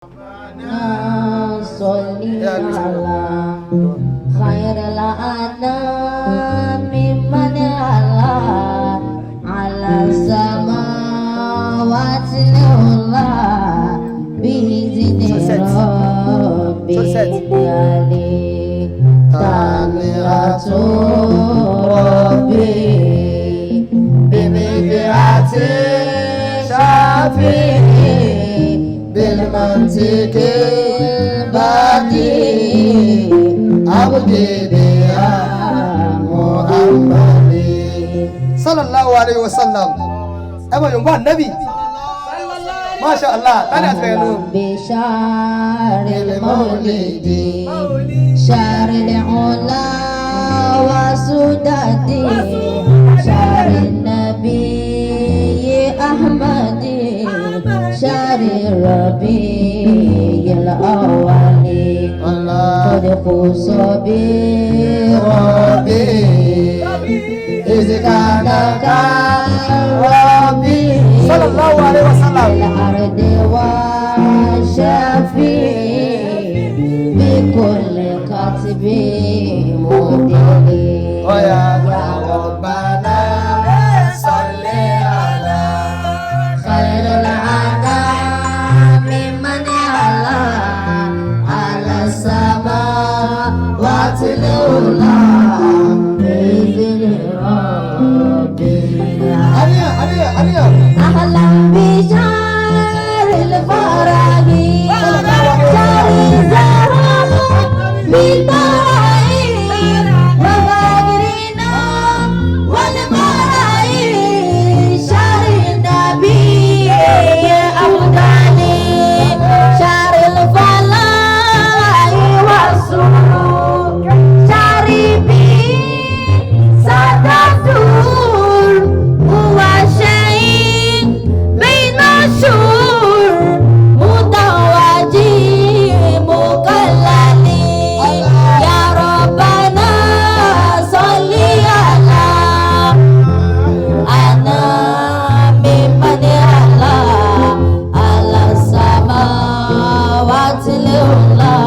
صل على خير الأنام من على على السماوات العلى بإذن ربي العلي تامرة ربي بمدحة شافي بالمنطق البديع أبدي بها محمد صلى الله عليه وسلم. Ẹ mọ̀ Yorùbá Nẹ́bì. Masha Allah, tani àti ẹnu. بشار المولد شار العلا وسدد شار النبي أحمد شار الربيع الأول قد خص ربي إذ كان ربي صلى الله عليه وسلم الأرض والشفيع بكل كاتب مدلي ويا ربنا صل على خير الأنام من على على السماوات العلى بإذن ربي. àníyàn àníyàn àníyàn. أهلا بشهر الفرج شهر الزهر بالبراء وفجرنا والبراء شهر النبي أفضل شهر الفلاح والسرور شهر سادة هو شيء بين الشهور متوجه مكلل. يا ربنا صل على أنا ممن على على السماوات العلى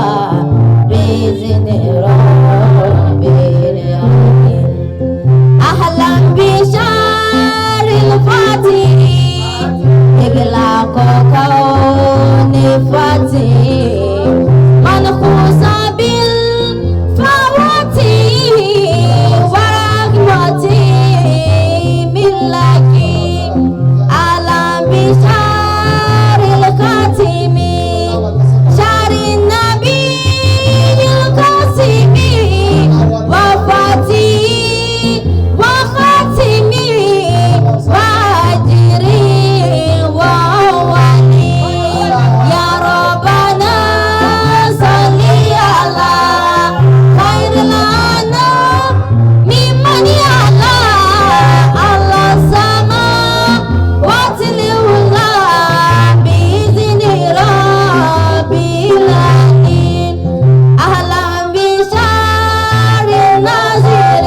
بإذن رب العالمين. أهلا بشهر الفاتح إغلاق كون فاتح من خص بالفواتح ورحمة من لك. أهلا بشهر الخاتم شهر النبي القاسم وفاتي وخاتمي وأجري وأولي. يا ربنا صل على خير الأنام ممن يعلى على السماوات العلى بإذن رب العالمين. أهلا بشهر الناظر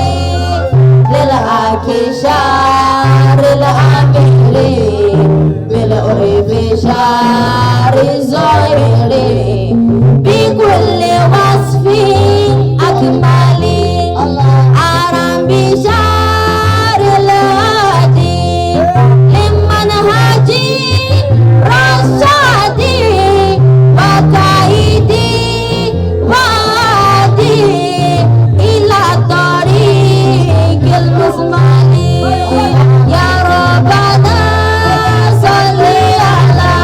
للحق شهر الأمير بالعرف شهر الظاهر بكل وصف أكمل. أرم بشهر الهادي لمن هاجي رشادي وقائدي وادي إلى طريق المزمان. يا ربنا صل على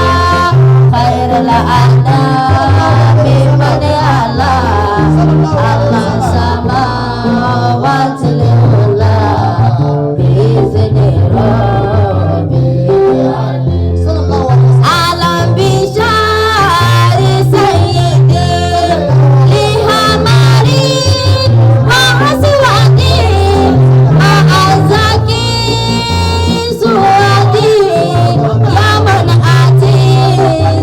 خير الأنام من على على السماوات العلى بإذن رب العالمين. أهلا بشهر سيدي لهماري وأسودي مع الزكي سودي يا من أتي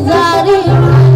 زريري.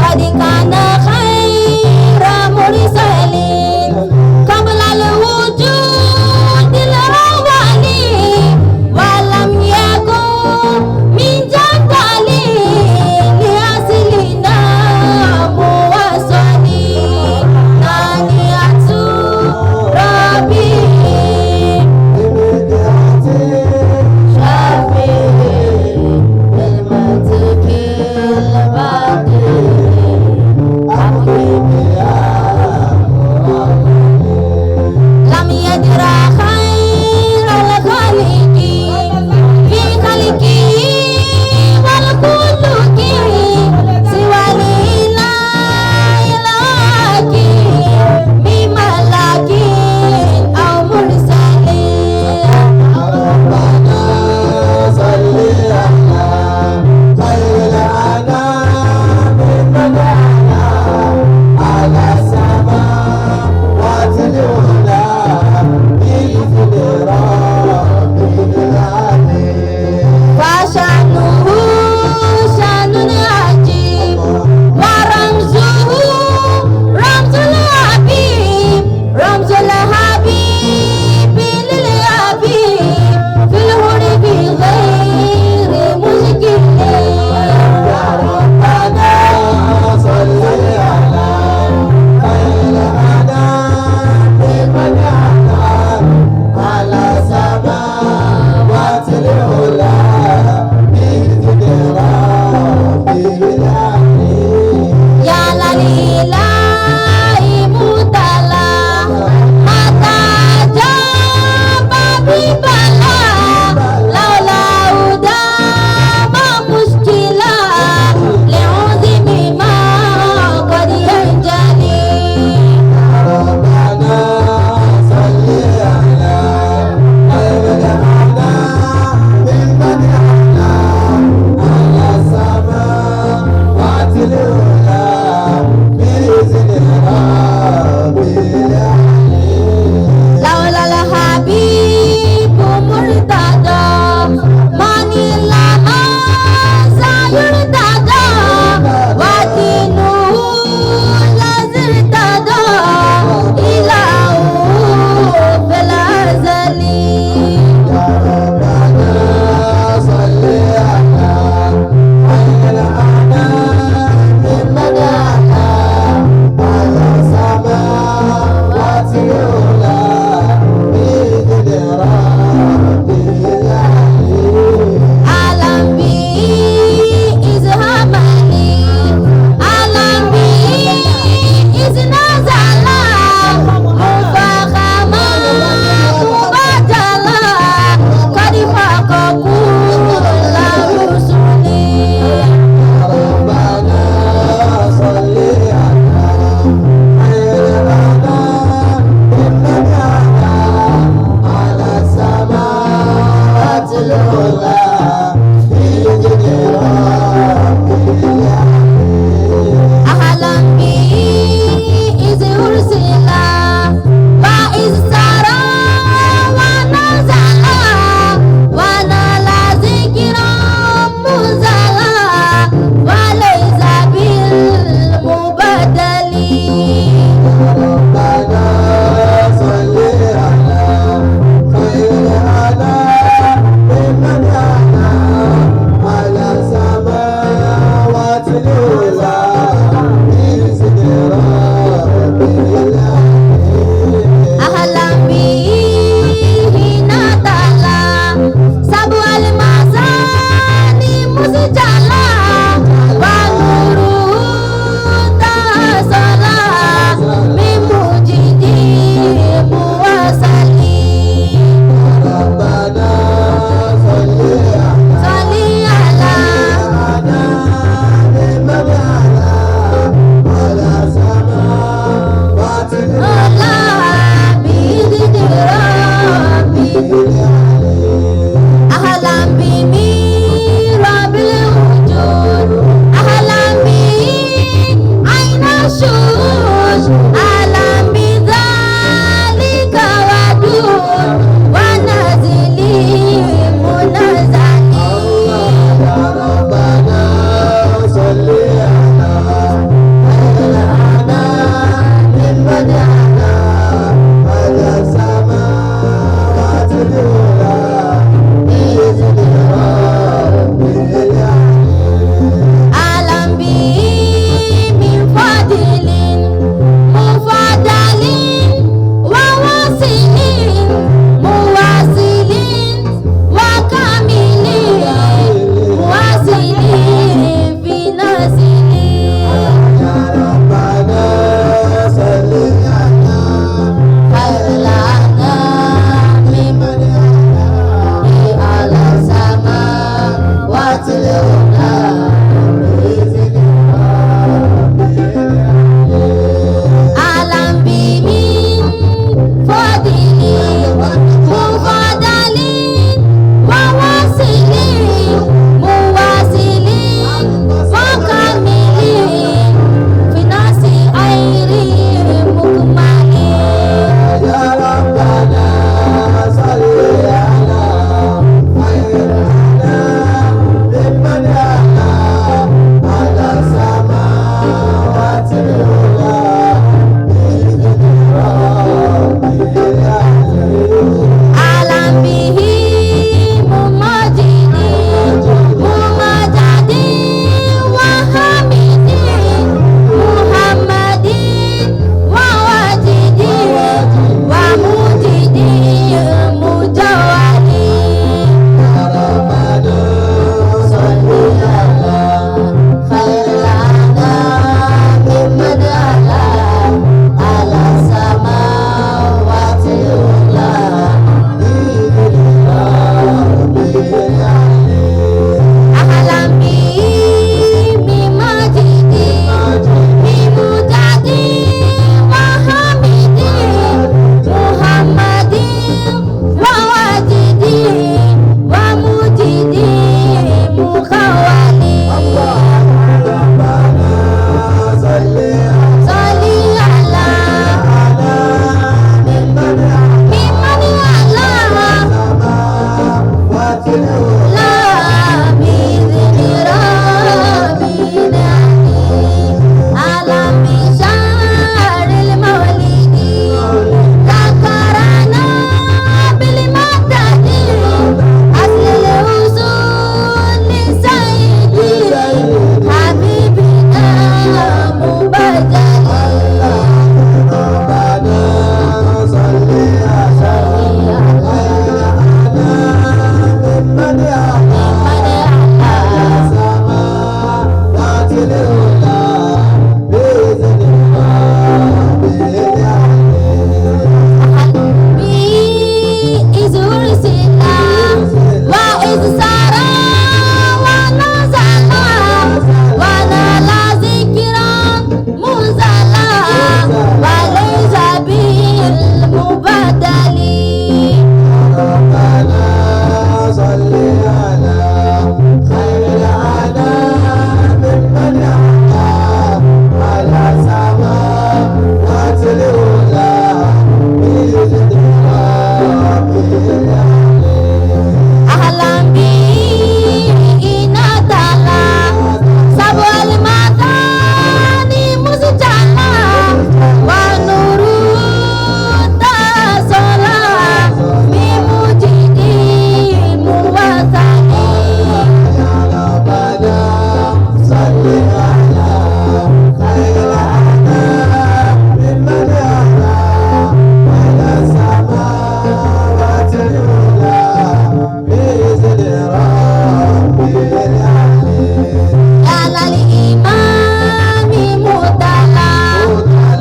قد كان خير مرسل قبل الوجود الأول ولم يكن من جدل لأصلنا موصل نانية ربي. لا بإذن ربنا أعلم بشهر المولد ذكرنا بالمدد أصل الأصول سيدي حبيبنا مبجل. ربنا صل على ممن على السماوات العلى بإذن ربه إذ أرسل وإذ سرى ونزل ونال ذكرا منزلا وليس بالمبدل. ربنا صل على خير الأنام ممن على السماوات العلى بإذن ربه. أهلا بإنا تعالى سبع المثاني مسجلا ونور تصلى من مجد موثني. يا ربنا صل على خير الأنام ممن على السماوات العلى بإذن ربه العلي. على الإمام متلا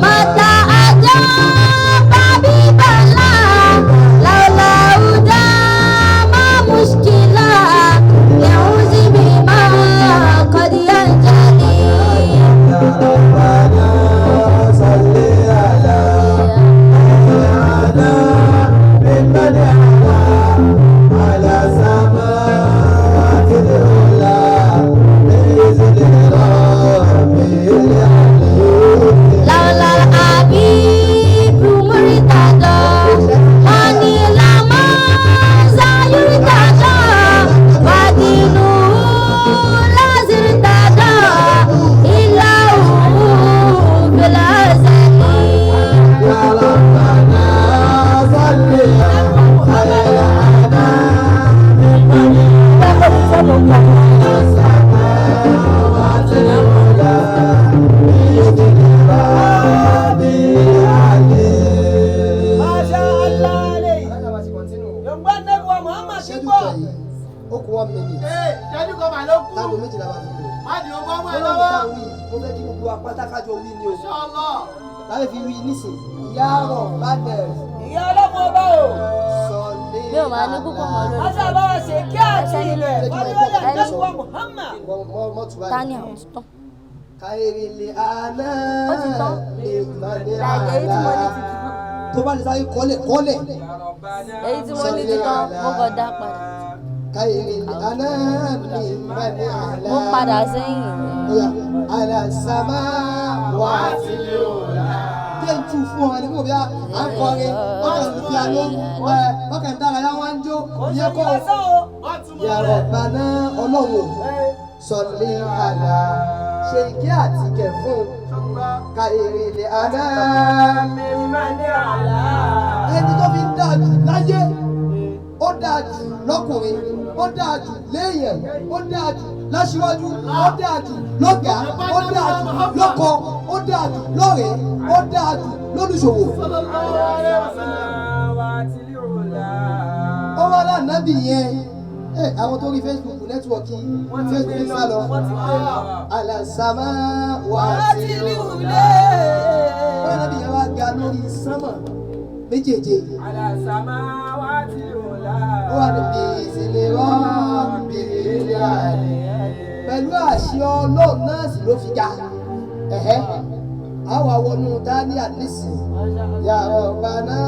متى أجاب ببلا لولا هدى ما مشكلة يعوز بما قد ينجلي. يا ربنا صل على خير الأنام ممن على السماوات العلى بإذن ربه العلي. لولا الحبيب مرتضى أني لما يرتضى ودينه لا زرتضى إلا هو في الأزل. يا ربنا صل على الأنام ممن على السماوات العلى بإذن ربه العلي. Masha Allah alayhi. Yorùbá nẹ́bùwà Muhammad ti Ṣẹ́jú pọ̀. kan yìí, ó kù 1 minute. Ee, ìṣẹ́jú kan mà ló kù. Táago 12 bá fi lò. Má di owó ọmọ ẹ Ọlọ́run lọ́wọ́. tá a wí, mo fẹ́ kí gbogbo wa pátákájọ wí ni o. Inshallah. Láti fi wí nísìn, ìyá rọ̀ bá dẹ̀ Ìyá ọlọ́mọ ọba o. sọ̀lé. Mi ò máa ní púpọ̀ mọ́ lórí. Masha bá wa ṣe kí àti ilẹ̀. Fọdúnlẹ̀ nẹ́bùwà Muhammad. Mọ́tò Ta ni báyìí. àwọn ti tán? Káyérélé àná. Ó ti tán. Ìmọ̀lẹ́ Like èyí tí mo ní ti tán. Tó bá lè sáré kọ́lẹ̀ kọ́lẹ̀. Èyí tí mo ní ti tán, mo kàn dá padà. Káyérélé àná. Ìmọ̀lẹ́ àlá. Mo padà sẹ́yìn. Oya, alásàmá wà á ti lè o. Jẹ́ n tú fún ọ ẹni kò bí a ń kọrin, wọ́n kàn ń piano, wọ́n kàn ń dárayá, wọ́n ń jó, Kò ń ìyẹn ṣe kọ́ o. lásán o. Má túmọ̀ Ya rẹ̀. Rabbana ọlọ́run o, sọ̀lẹ̀ àlà, ṣe ìkẹ́ àti ìgẹ̀ fún káyèrèlè àná. Ẹni tó fi ń dáa jù láyé, ó dáa jù lọ́kùnrin, ó dáa jù léèyàn, ó dáa jù láṣíwájú, ó dáa jù lọ́gàá, ó dáa jù lọ́kọ, ó dáa jù lọ́rẹ̀ẹ́, ó dáa jù lólùṣòwò. Sallallahu alaihi wasallam. Ó wá lánàbì yẹn ẹ àwọn tó rí Facebook network Facebook sá lọ alásàmá wà á ti lù ó lánàbì yẹn wá ga lórí sánmà méjèèjì ó wà níbi ìsìnlẹ̀ rọ́ọ̀bì pẹ̀lú àṣẹ ọlọ́run náà sì ló fi ga ẹ̀hẹ́ àwọn awọnú daniel nísìn ya Rabbana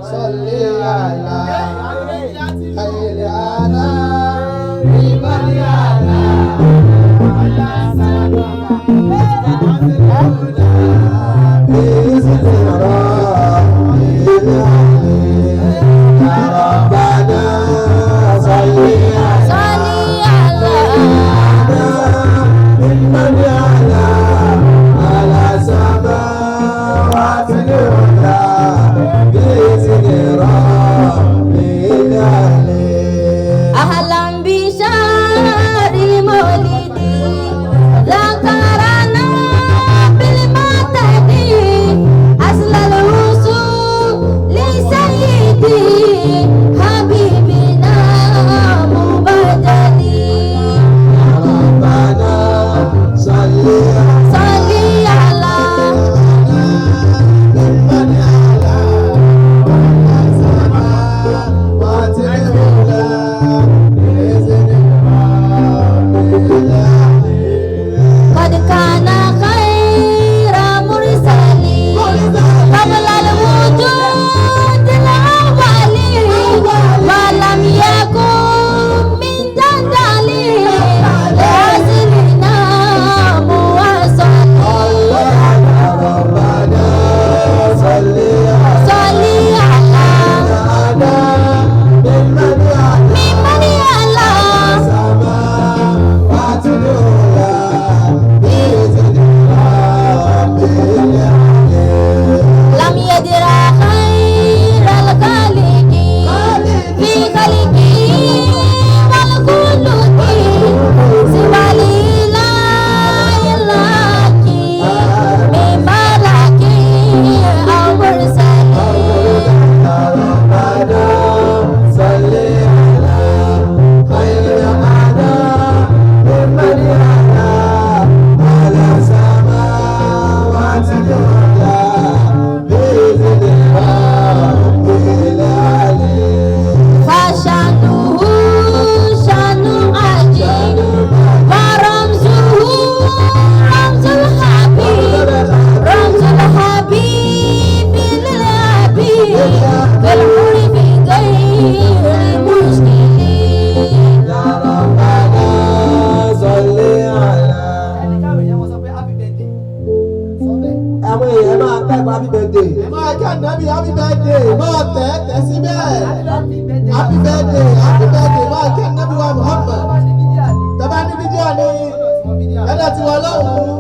salli ala khayri ala limani ala Ya Rabbana salli Happy birthday, happy birthday, máa kí Ànábì wa Muhammad. Tọ́ba ní bídíà ni ẹ̀dá tí wọ́n lọ́hùn-ún.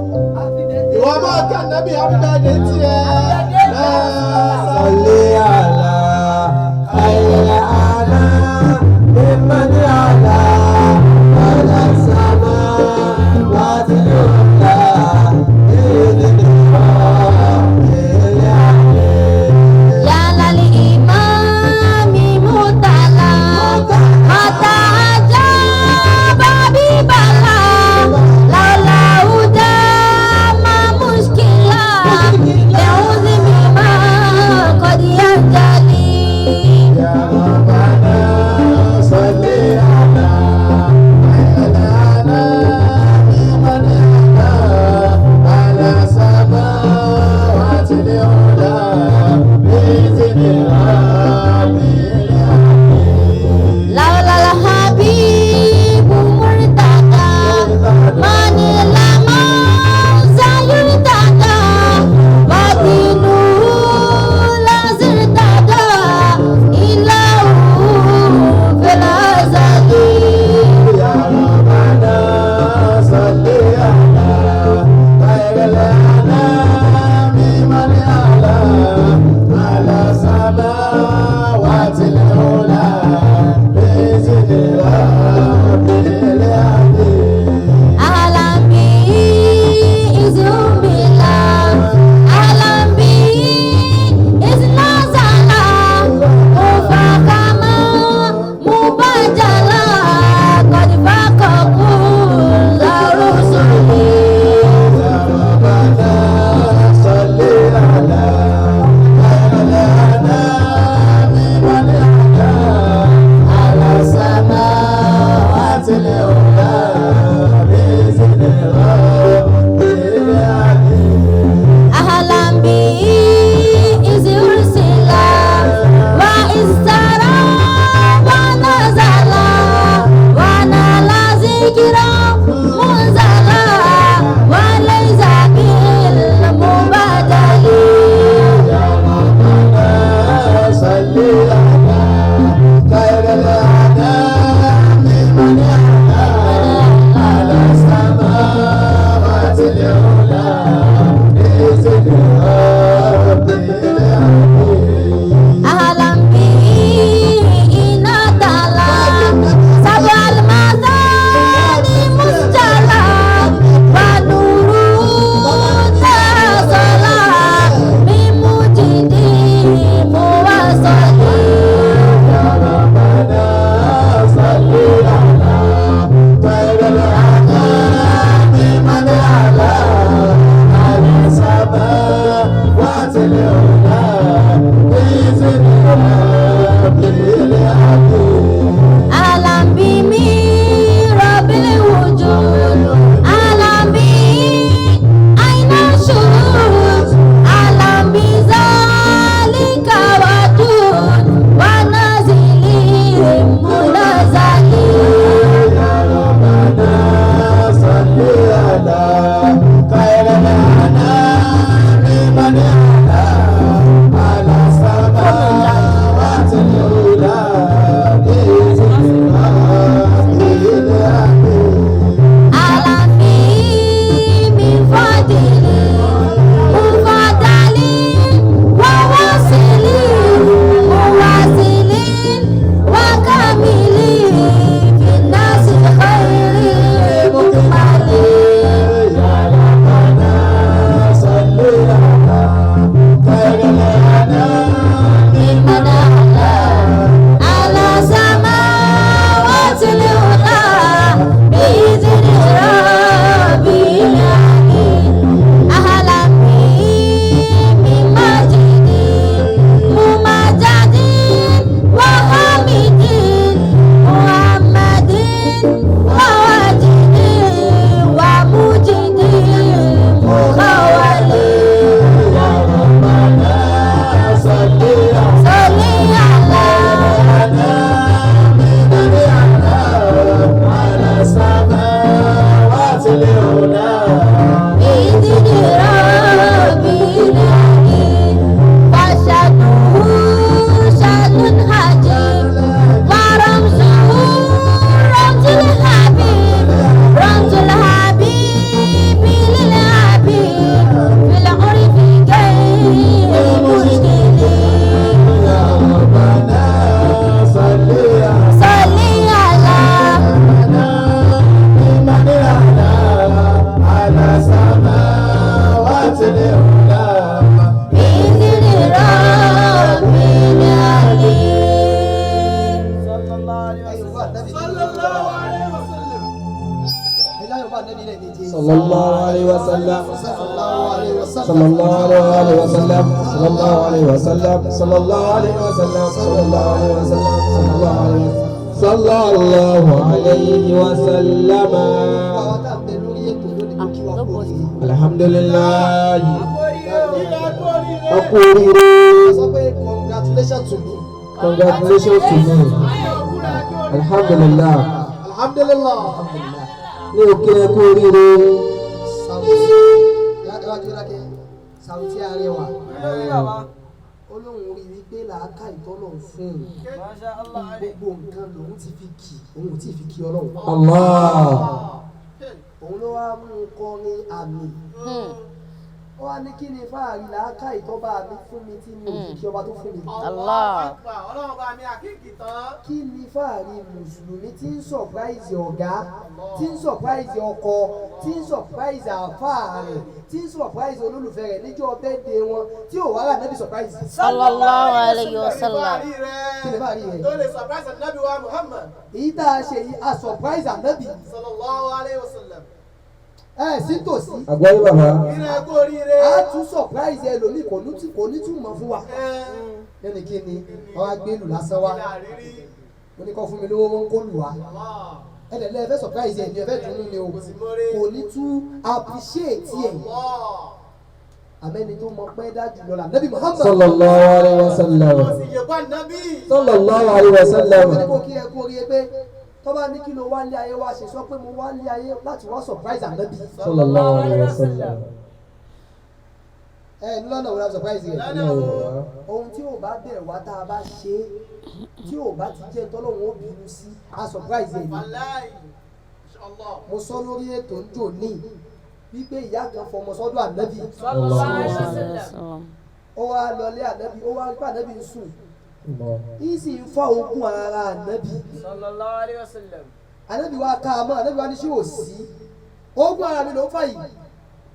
Ìwọ máa kí Ànábì happy birthday tiẹ̀. صل على خير الأنام ممن على على السماوات العلى بإذن رب العالمين. يا للإمام متلا متى أجاب ببلا لولا هدى ما مشكلة لعظم ما قد ينجلى. ànábì. Sallallahu alayhi wa sallam. Ẹ já yòǹbó ànábì lẹ́ẹ̀mejì. Sallallahu alayhi wa sallam. Sallallahu alayhi wa sallam. Sallallahu alayhi wa sallam. Sallallahu alayhi wa sallam. Sallallahu alayhi wa sallam. Sallallahu alayhi wa sallam. Sallallahu alayhi wa sallam. Sallallahu alayhi wa sallam. Àwọn tá à ń bẹ lórí ètò lónìí kò kí wa kú oríire. Alhamdulillah. Ilẹ̀ kú oríire. A kú oríire. Sọ pé congratulations to me. Congratulations to me. Alhamdulillah. Alhamdulillah. Ní òkè ẹ kú oríire. Sàwùtí yàtọ̀ Sàwùtí Arẹwà. Ó lóun rí wípé làákà ìtọ́lọ̀ ń fún un. Gbogbo nǹkan lòun ti fi kì, òun ò tí ì fi kí Ọlọ́run. Allah. Òun ló wá mú un kọrin àmì. Ó wá ní kí ni fáàrí làákà ìtọ́ba mi fún mi tí mi ò fi kí ọba tó fún mi. Allah. Ọlọ́run bá mi àkíkì tán. Kí ni fáàrí mùsùlùmí tí ń surprise ọ̀gá, tí ń surprise ọkọ, tí ń surprise àáfàá rẹ̀, tí ń surprise olólùfẹ́ rẹ̀ níjọ́ birthday wọn tí ò wá rà nábì surprise. Sallallahu alayhi wa sallam. Kí ni fáàrí rẹ̀? Kí ni fáàrí rẹ̀? Tó lè surprise Ànábì wa Muhammad. Èyí tá a ṣe yìí a surprise ànábì. Sallallahu alayhi wa sallam. Ẹ sí tòsí. Àgbáyé bàbá. Ilẹ̀ kú oríire. A tún surprise ẹlòmíì kò ní túmọ̀ fún wa. Lẹ́nu kí ni wọ́n á gbé lù lásán wá. Ilẹ̀ àrírí. Mo ní kó fún mi lówó wọn kó lù wá. Allah. Ẹ̀dẹ̀ lẹ́ẹ̀ fẹ́ surprise ẹ̀ ní ẹ fẹ́ dùnú ni o. Kò sí mọ́rẹ́. Kò ní tún appreciate ẹ̀. Allah. Àmẹ́ni tó mọ pẹ́ dájú lọ́la Nabi Muhammad. Sallallahu alayhi wa sallam. Kò sì yẹ kó Ànábì. Sallallahu alayhi wa sallam. Mo ní kó kí ẹ kú oríire pé tó bá ní kí ló wá lé ayé wá ṣe sọ pé mo wá lé ayé láti wá surprise ànábì. Sallallahu alayhi wa sallam. Ẹ ní lọ́nà wo la surprise rẹ̀? Lọ́nà wo? Ohun tí ò bá bẹ̀ wá tá a bá ṣe é tí ò bá ti jẹ́ tọ́lọ́hún ó bínú sí a surprise ẹ̀ ni. Wàláì. Inshallah. Mo sọ lórí ètò ń jò ní wípé ìyá kan fọmọ sọ́dọ̀ ànábì. Sallallahu alayhi wa sallam. Ó wá lọlé ànábì, ó wá rí pé ànábì ń sùn. Allah. Yìí sì ń fọ́ ogún ara ànábì. Sallallahu alayhi wa sallam. Ànábì wa ká a mọ́, ànábì wa ní ṣé ò sí. Ogún ara mi ló ń fà yìí.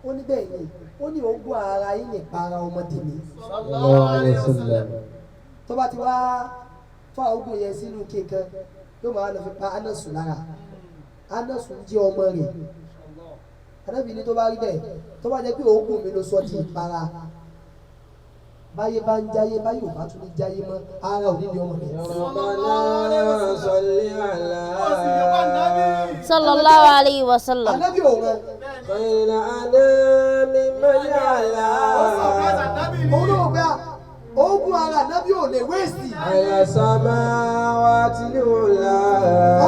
Ó ní bẹ́ẹ̀ ni, ó ní ogún ara yín ní para ọmọ tèmi. Sallallahu alayhi wa sallam. Tó bá ti wá fa ogún yẹn sínú kékan, yóò máa lọ fi pa Ánásù lára. Ánásù jẹ́ ọmọ rẹ̀. Ànábì ní tó bá rí bẹ́ẹ̀, tó bá jẹ́ pé ogún mi ló sọ di ìpara. Báyé bá ń jáyé, báyé ò bá tún ní jáyé mọ́, ara ò ní ní ọmọ rẹ̀. Rabbana salli ala Kò sì yẹ kó Ànábì. Sallallahu alayhi wa sallam. Ànábì ò rán. khayril anami man ala. Ó surprise Ànábì ni. Òun ló wò pé ogún ara ànábì ò lè wéèsì. Ala samawati al-ula.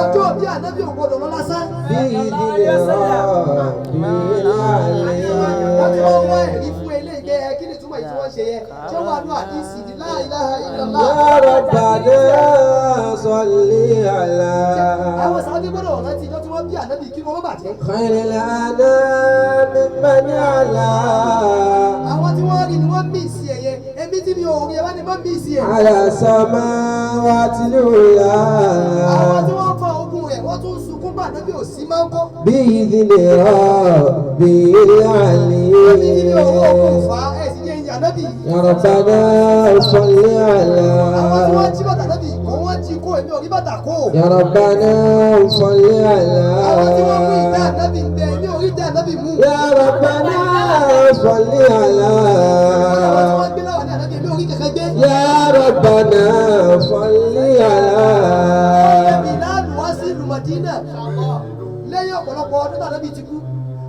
Ọjọ́ bí ànábì ò gbọdọ̀ lọ lásán. Bi'idhni rabbil Wọ́n ti wọ́n wá alamin. ẹ̀rí fún eléyìí pé ẹ kí ni túmọ̀ yìí tí wọ́n ṣe yẹn. Ṣé wàá nú àdìsí ni la ilaha illallah. Ya Rabbana salli ala Àwọn sàbí gbọ́dọ̀ rántí ijọ́ tí wọ́n bí ànábì kí wọ́n má bàjẹ́. khayril anami man ala. Àwọn tí wọ́n rí ni wọ́n mí ìsì ẹ̀yẹ. Èmi tí mi ò rí ẹ wá ní mọ́ mí ìsì ẹ̀. Ala samawati al-ula. Àwọn tí wọ́n fa ogun rẹ̀ wọ́n tún sunkún bá ànábì ò sí máa ń kọ́. بإذن ربي Èmi tí mi ò rí ogun العلي fà á ẹ̀ sì jẹ́ ìyá ànábì. يا ربنا صل Àwọn tí wọ́n على jí bàtà ànábì kó wọ́n jí kó èmi ò rí bàtà kó. يا ربنا صل Àwọn tí wọ́n mú ìdá على ànábì ń bẹ èmi ò rí ìdá ànábì mú. يا ربنا صل Àwọn tí على wọ́n gbé láwọn ní ànábì èmi ò rí kẹ̀kẹ́ gbé. يا ربنا صل Ọ̀rẹ́ على Bìláàlù wá sí ìlú Mọ̀dínà lẹ́yìn ọ̀pọ̀lọpọ̀ ọdún tàbí ti kú.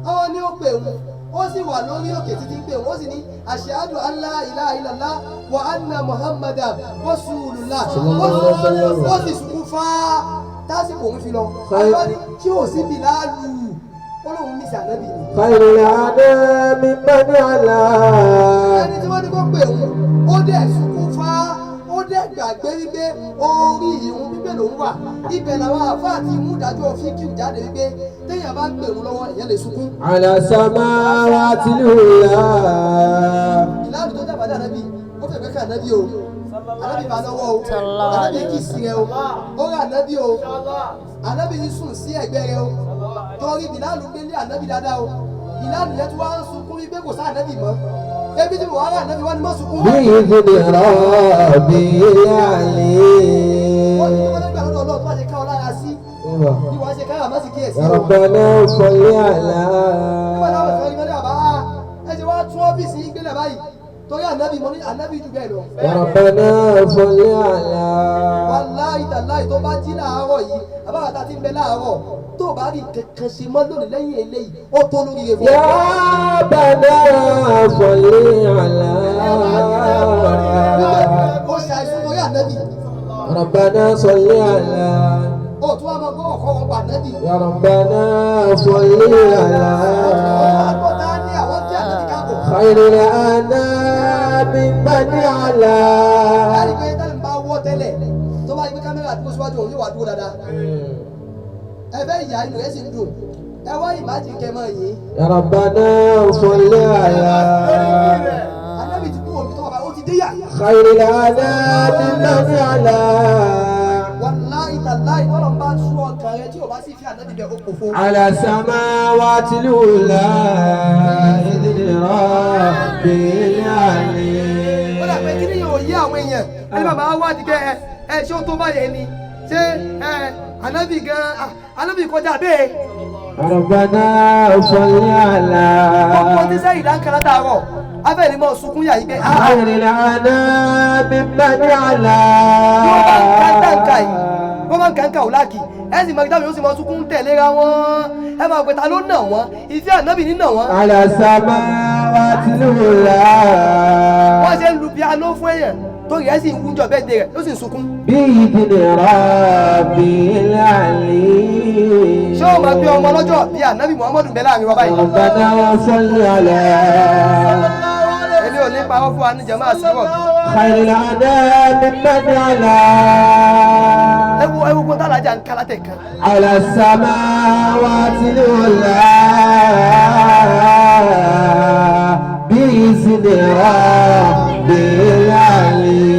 Àwọn ní ó pè wọn, ó sì wà lórí òkè títí ń pè wọ́n, ó sì ní ashhadu an la ilaha illallah wa anna Muhammadan rasulullah. Ó sì sunkún fáá tásìkò òun fi lọ. Àwọn ní tí ò sí Bìláàlù, ó lóun ní sànábì ni. خير الأنام من على Ẹni tí wọ́n ní kó pè òun, ó dẹ̀ sunkún fáá, ó dẹ̀ gbàgbé wípé orí ìhun pípé lòún wà. Ibẹ̀ làwọn àáfàá ti mú ìdájọ́ fíkìú jáde wípé téèyàn bá ń pè òun lọ́wọ́ ìyẹn lè sunkún. على سماوات العلا Ìlànà tó dàgbà dé ànábì, ó fẹ́ kẹ́kẹ́ ànábì o. Ànábì bá lọ́wọ́ o. Sallallahu Ànábì alaihi kì í sí rẹ o. Ó rà ànábì o. Ànábì yìí sùn sí ẹ̀gbẹ́ rẹ o. Torí Bìláàlù gbélé ànábì dáadáa o. Bìláàlù yẹn tí wọ́n á ń sunkún wípé kò sá ànábì mọ́. Ebi tí mo wá rà ànábì wá ni mọ́ sunkún. بإذن ربي Ó ní العلي wọ́n lẹ́gbẹ̀ẹ́ lọ́dọ̀ Ọlọ́run tó bá ṣe ká ọ lára sí. díẹ̀ sí يا o. ربنا صل على Nígbà táwọn ìfẹ́ rí mọ́lẹ́ àbá ẹ ṣe wá tún ọ́fíìsì yín gbélé báyìí torí ànábì mo ní ànábì jù bẹ́ẹ̀ lọ. يا ربنا صل على Wàláhì tàláhì tó bá jí láàárọ̀ yìí àbáwá ta ti ń bẹ láàárọ̀ tó bá rí kankan ṣe mọ́ lónìí lẹ́yìn eléyìí ó tó lórí rẹ̀ fún يا ربنا صل على Wípé ó ṣàìsùn torí ànábì ربنا صل على ó tún wá máa gbọ́ ọ̀kọ́ wọn pa ànábì. يا ربنا صل على Àgbọ̀ tá a ní àwọn tí ànábì káàbọ̀. خير الأنام من على Láti pé tẹ́lẹ̀ ń bá wọ́ tẹ́lẹ̀ tó bá yí pé kámẹ́rà dúró síwájú òun yóò wá dúró dáadáa. Ẹ fẹ́ ìyá inú rẹ̀ sì ń dùn. Ẹ wá ìmájì kẹmọ yìí. يا ربنا صل على Ànábì ti kú òbí tó wà báyìí ó ti dé yà. خير الأنام من على Wàláhì tàláhì tọ́lọ̀ ń bá sú ọkàn rẹ tí ò bá sì fi ànábì bẹ ó pòfo. على سماوات الأولى إذن رب العالمين Ó dà pé kí ni yóò yé àwọn èèyàn ẹni bàbá wá di kẹ ẹ ẹ ṣé ó tó báyẹn ni ṣé ẹ ànábì gan ànábì kọjá bẹ́ẹ̀. ربنا صل على Gbogbo tí sẹ́yìn dáńkà látàárọ̀ abẹ́ ni mo sunkún yà yí pé ah خير الأنام من على bí wọ́n bá ń ká dáńkà yìí wọ́n bá ń kàńkà ò láàkì ẹ sì máa dáhùn yóò sì máa sunkún tẹ̀léra wọn ẹ máa pè ta ló nà wọ́n ìfẹ́ ànábì ní nà wọ́n. على سماوات الأولى Wọ́n ṣe ń lu piano fún èèyàn tó yẹ sì ń wújọ bẹ́ẹ̀ de rẹ̀ ó sì ń sunkún. بإذن رب العالمين Ṣé o máa gbé ọmọ ọlọ́jọ́ bí ànábì Muhammadu bẹ́ẹ̀ láàrin wa báyìí? ربنا صل على Èmi ò ní parọ́ fún wa ní jẹ̀mọ́ àsìrọ̀. خير الأنام من على Ẹ wo ẹ wo gbọ́n tálàjà ń kálá tẹ̀ kan. على السماوات العلى بإذن رب العالمين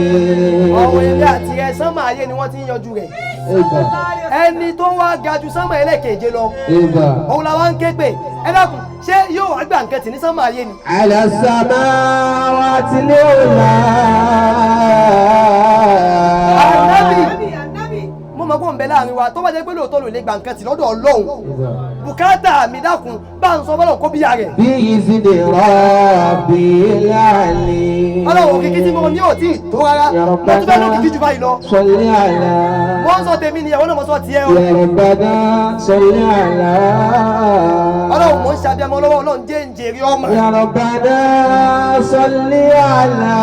Ọ̀hún ilé àti ẹ sánmà ayé ni wọ́n ti ń yanjú rẹ̀. إبا Ẹni tó wá ga ju sánmà ẹlẹ́ẹ̀keje lọ. إبا Òun la wá ń ké pè. Ẹ dákun ṣé yóò wá gbà nǹkan tì ní sánmà ayé ni? على السماوات العلى Ànábì mo mọ̀ pé òun bẹ láàrin wa tó bá jẹ́ pé lóòótọ́ ló lè gbà nǹkan tì lọ́dọ̀ Ọlọ́run. Bùkátà mi dákun bá ń sọ fọlọ́ kó bíyà rẹ̀. بإذن رب العالمين Ọlọ́run òkìkí tí mo ní ò tí ì tó rárá. يا Mo tún fẹ́ ربنا lókìkí jù báyìí lọ. صل على Mo ń sọ tèmi ni ìyàwó náà mo sọ tiẹ̀ o. يا ربنا صل على Ọlọ́run mò ń ṣàbíamọ lọ́wọ́ Ọlọ́run jẹ́ ń jèrè ọmọ. يا ربنا صل على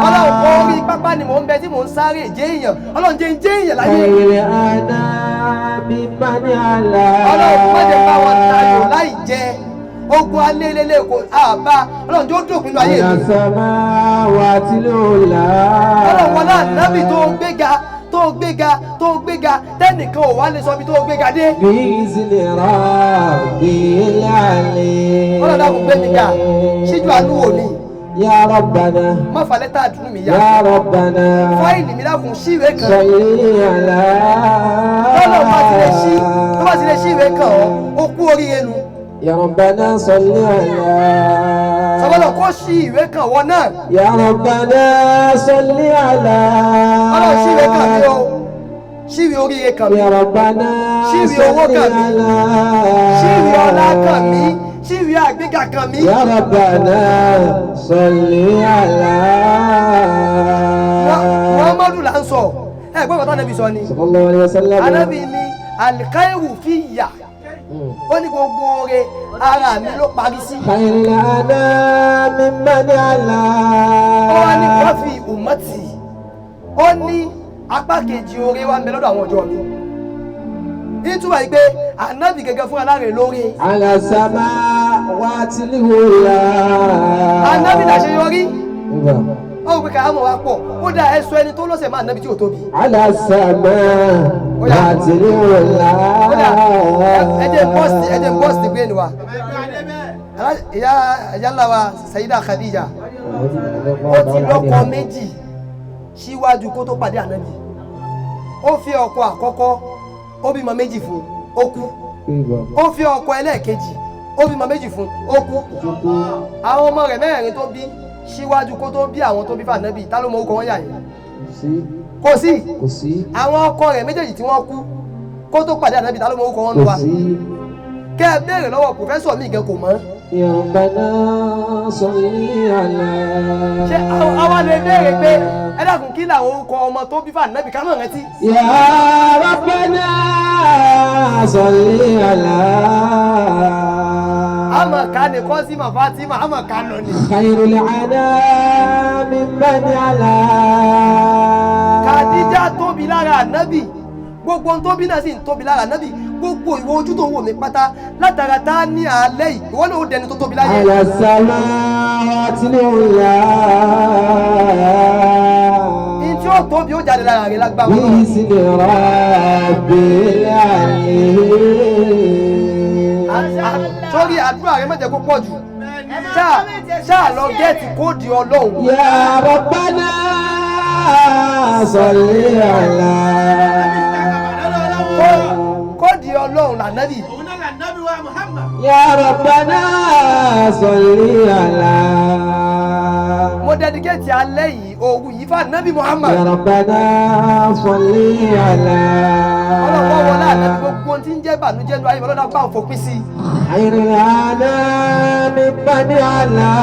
Ọlọ́run kọ́ orí pápá ni mò ń bẹ tí mò ń sáré jẹ́ èèyàn. Ọlọ́run jẹ́ ń jẹ́ èèyàn láyé. خير الأنام من على Ọlọ́run má jẹ́ bá wọn tayò láì jẹ. Ogun alélélé kò àbá. Ọlọ́run jẹ́ ó dòpin lọ ayé على mi. السماوات العلى Ọlọ́run wọlé ànábì tó gbéga tó gbéga tó gbéga tẹ́nìkan ò wá lè sọ ibi tó gbéga dé. بإذن رب العالمين Ọlọ́run dákun gbé mi ga síjú àánú wò mí يا ربنا má fa lẹ́tà àdúrú mi yá. يا ربنا Fáìlì mi dákun sí ìwé kan. صل على Tọ́lọ̀ bá ti lè ṣí tó bá ti lè ṣí ìwé kan ọ́ ó kú oríire nu. يا ربنا صل على Sọ́bọ́lọ̀ kó ṣí ìwé kan wọ náà. يا ربنا صل على Ọlọ́run ṣí ìwé kan mi o. Ṣí ìwé oríire kan mi. يا ربنا Ṣí ìwé owó صل kan mi. على Ṣí ìwé ọlá kan mi. Ṣí ìwé àgbéga kan mi. يا ربنا صل على Muhammadu là ń sọ. Ẹ gbọ́dọ̀ tó ànábì sọ ni. صلى الله عليه وسلم Ànábì ni alikairu fi yà. Ó ní gbogbo oore ara mi ló parí sí. خير الأنام من على Ó wá ní kọfí umati. Ó ní apá kejì oore wa ń bẹ lọ́dọ̀ àwọn ọjọ́ mi. Ìtumọ̀ yìí pé ànábì gẹ́gẹ́ fún aláàrẹ̀ lóore. على السماوات العلى Ànábì làṣeyọrí. Ó wò pé kàrámọ̀ wa pọ̀. Ó dá ẹ̀sọ́ ẹni tó lọ́sẹ̀ máa ànábì tí ò tóbi. على السماوات العلى Ó dá ẹ jẹ́ bọ́ọ̀sì ẹ jẹ́ bọ́ọ̀sì brain wa. Ìyá ìyá ńlá wa Sayida Khadija ó ti lọ́kọ méjì síwájú kó tó pàdé ànábì. Ó fi ọkọ àkọ́kọ́ ó bímọ méjì fún ó kú. Ó fi ọkọ ẹlẹ́ẹ̀kejì ó bímọ méjì fún ó kú. Àwọn ọmọ rẹ̀ mẹ́rin tó bí síwájú kó tó bí àwọn tó bí fànábì ta ló mọ orúkọ wọn yà yìí? Kò sí. Kò sí. Àwọn ọkọ rẹ̀ méjèèjì tí wọ́n kú Kó tó pàdé ànábì, ta ló mọ orúkọ wọn nù Kò wa? sí. Kẹ́ ẹ béèrè lọ́wọ́ professor mi gan, kò mọ̀. يا ربنا صل على Ṣé àwa lè béèrè pé, ẹ dákun, kí làwọn orúkọ ọmọ tó bí fún ànábì, ká mọ̀ rántí? يا ربنا صل على Àmọ̀ ká ní Kọ́símà, Fatima, àmọ̀ ká lọ ni. خير الأنام من على. Kàdíjà tóbi lára ànábì, gbogbo ohun tóbi náà sì ń tóbi lára ànábì. Gbogbo ìwọ ojú tó ń wò mí pátá látara tá a ní alẹ́ yìí, ìwọ náà ó dẹni tó tóbi láyé. على السماوات العلى. Ní tí ó tóbi ó jáde lára rẹ lágbára Ọlọ́run. بإذن رب العالمين. Sórí àdúrà rẹ, má jẹ́ kó pọ̀ jù, ṣáà ṣáà lọ get code Ọlọ́run. يا ربنا صل على Code Ọlọ́run lànàbì. Òun náà là nábì wa Muhammad. يا ربنا صل على Mo dedicate alẹ́ yìí, òru yìí, fún ànábì Muhammad. يا ربنا صل على Ọlọ́run wọlé ànábì, gbogbo ohun tí ń jẹ́ ìbànújẹ́ ní ayé, Ọlọ́run bá ń fòpin sí i. خير الأنام من على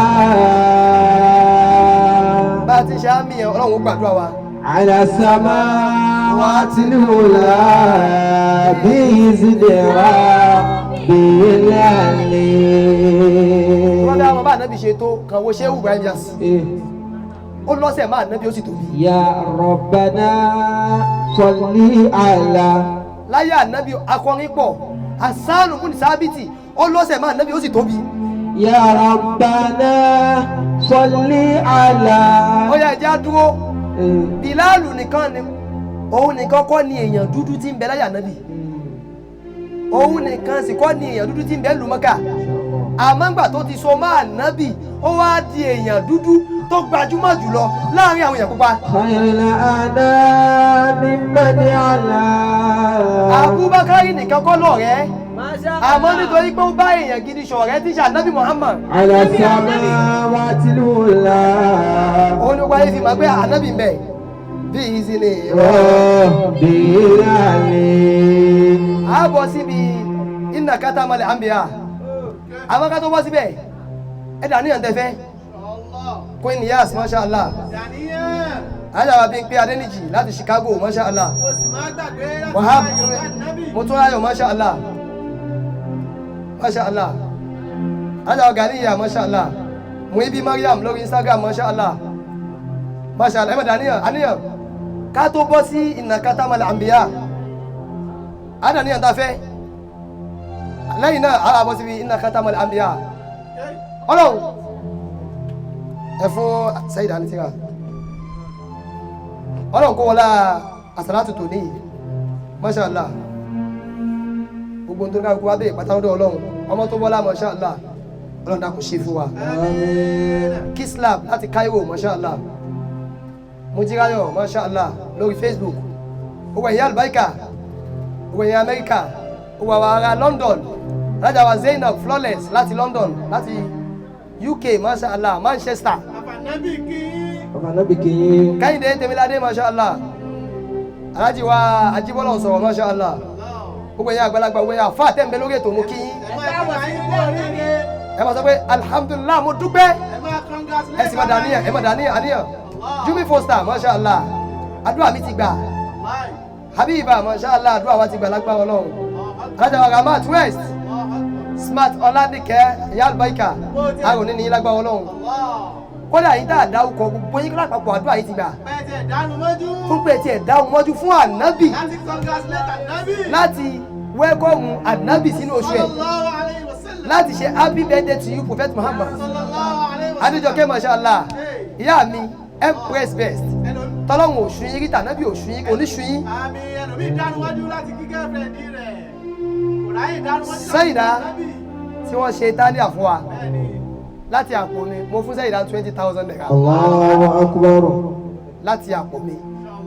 Bá a ti ṣe àmì yẹn, Ọlọ́run ó gbàdúrà wa. على السماوات العلى بإذن رب Wọ́n العالمين. bá wọn bá ànábì ṣe tó kàn wo Ṣéhù Ibrahim Niass, ó lọ́sẹ̀ má ànábì, ó sì tóbi. يا ربنا صل على Láyé ànábì, akọrin pọ̀. Hasanu bùn Sábìtì, ó lọ́sẹ̀ má ànábì, ó sì tóbi. يا ربنا صل على Ó yá, ẹjẹ́ á dúró. Bìláàlù nìkan ni, òun nìkan kọ́ ni èèyàn dúdú tí ń bẹ láyé ànábì, òun nìkan sì kọ́ ni èèyàn dúdú tí ń bẹ lù Mọ́kà. Àmọ́ ńgbà tó ti so mọ́ ànábì, ó wá di èèyàn dúdú tó gbajúmọ̀ jùlọ láàrin àwọn èèyàn pupa. خير الأنام من على Abubakar nìkan kọ́ lọ́rẹ́, àmọ́ nítorí pé ó bá èèyàn gidi ṣọ̀rẹ́ tí ṣe ànábì Muhammad, على السماوات العلى òun ni wáyé fi mọ̀ pé ànábì ń bẹ bí ìzìnì. رب العالمين. A bọ̀ síbi iná kátà malẹ̀ àmbíyá, àmọ́ ká tó bọ́ síbẹ̀, ẹ dà níyàn tẹ́fẹ́. Queen Yas, masha Allah. Dàníyàn. Ajáwa bíi pé Adéníjì láti Chicago, masha Allah. Mo sì máa gbàgbé láti Wahab máa yọ̀ nábì. Motúnráyọ̀, masha Allah, masha Allah. Ajáwa Ganiya, masha Allah. Muibi Mariam lórí Instagram, masha Allah, masha Allah. Ẹ má dà níyàn àníyàn ká tó bọ́ sí iná kátà malẹ̀ àmbíyá, àdàníyàn tá a fẹ́. Lẹ́yìn náà, a bọ́ síbi iná kátà malẹ̀ àmbíyá. Ọlọ́run, ẹ fún Sayid Anitira. Ọlọ́run kó wọlá àsàlátù tó ní, masha Allah, gbogbo tó ní ká wá bẹ́ẹ̀ pátá lọ́dọ̀ Ọlọ́run, ọmọ tó bọ́lá, masha Allah, Ọlọ́run dákun ṣe fún wa. Kislab láti Cairo, masha Allah. Mujirayo, masha Allah, lórí Facebook. Owó ẹ̀yìn alubarika, owó ẹ̀yìn Amẹ́ríkà, owó àwọn ará London, alájà wa Zainab Flawless láti London, láti UK, masha Allah, Manchester. Àfànàbì kí. Ọba nábì kìí. Kẹ́hìndé Tèmiládé, masha Allah. Alájì wa Ajíbọ́lá sọ̀rọ̀, masha Allah. Gbogbo ẹ̀yin àgbàlagbà, gbogbo ẹ̀yin àfáà tẹ̀ ń bẹ lórí ètò, mú kí yín. Ẹ máa kí ayé kú oríire. Ẹ máa sọ pé alhamdulillah, mo dúpẹ́. Ẹ máa congratulate. Ẹ sì máa dàníyàn, ẹ máa dàníyàn àníyàn. Jumi Foster, masha Allah, àdúrà mi ti gbà. Habiba, masha Allah, àdúrà wa ti gbà lágbára Ọlọ́run. Alájà wa Ramat West, Smart Ọládìkẹ́, ìyá àlùbáríkà, àrùn ní lágbára Ọlọ́run. Kódà yín tá a dárúkọ, gbogbo yín lápapọ̀, àdúrà yìí ti gbà. Bẹ́ẹ̀ tiẹ̀ dánú mọ́jú. Fún pé tiẹ̀ dáhùn mọ́jú fún ànábì Láti congratulate ànábì. láti welcome ànábì sínú oṣù ẹ̀, Sallallahu alayhi wa sallam. láti ṣe happy birthday to you, Prophet Muhammad. Sallallahu alayhi wa sallam. Adéjọkẹ́, masha Allah, ìyá mi Empress Best, tọ́lọ́hún òṣù yín rí, tànábì òṣù yín, oníṣù yín. Àmì ẹlòmíì dánú wájú láti kí girlfriend rẹ̀. Kò ráyè dánú wájú láti Sayida. kí ànábì. Tí wọ́n ṣe tálíà fún wa Bẹ́ẹ̀ni. láti àpò mi, mo fún Sayida ₦20,000. Allahu akbar. Láti àpò mi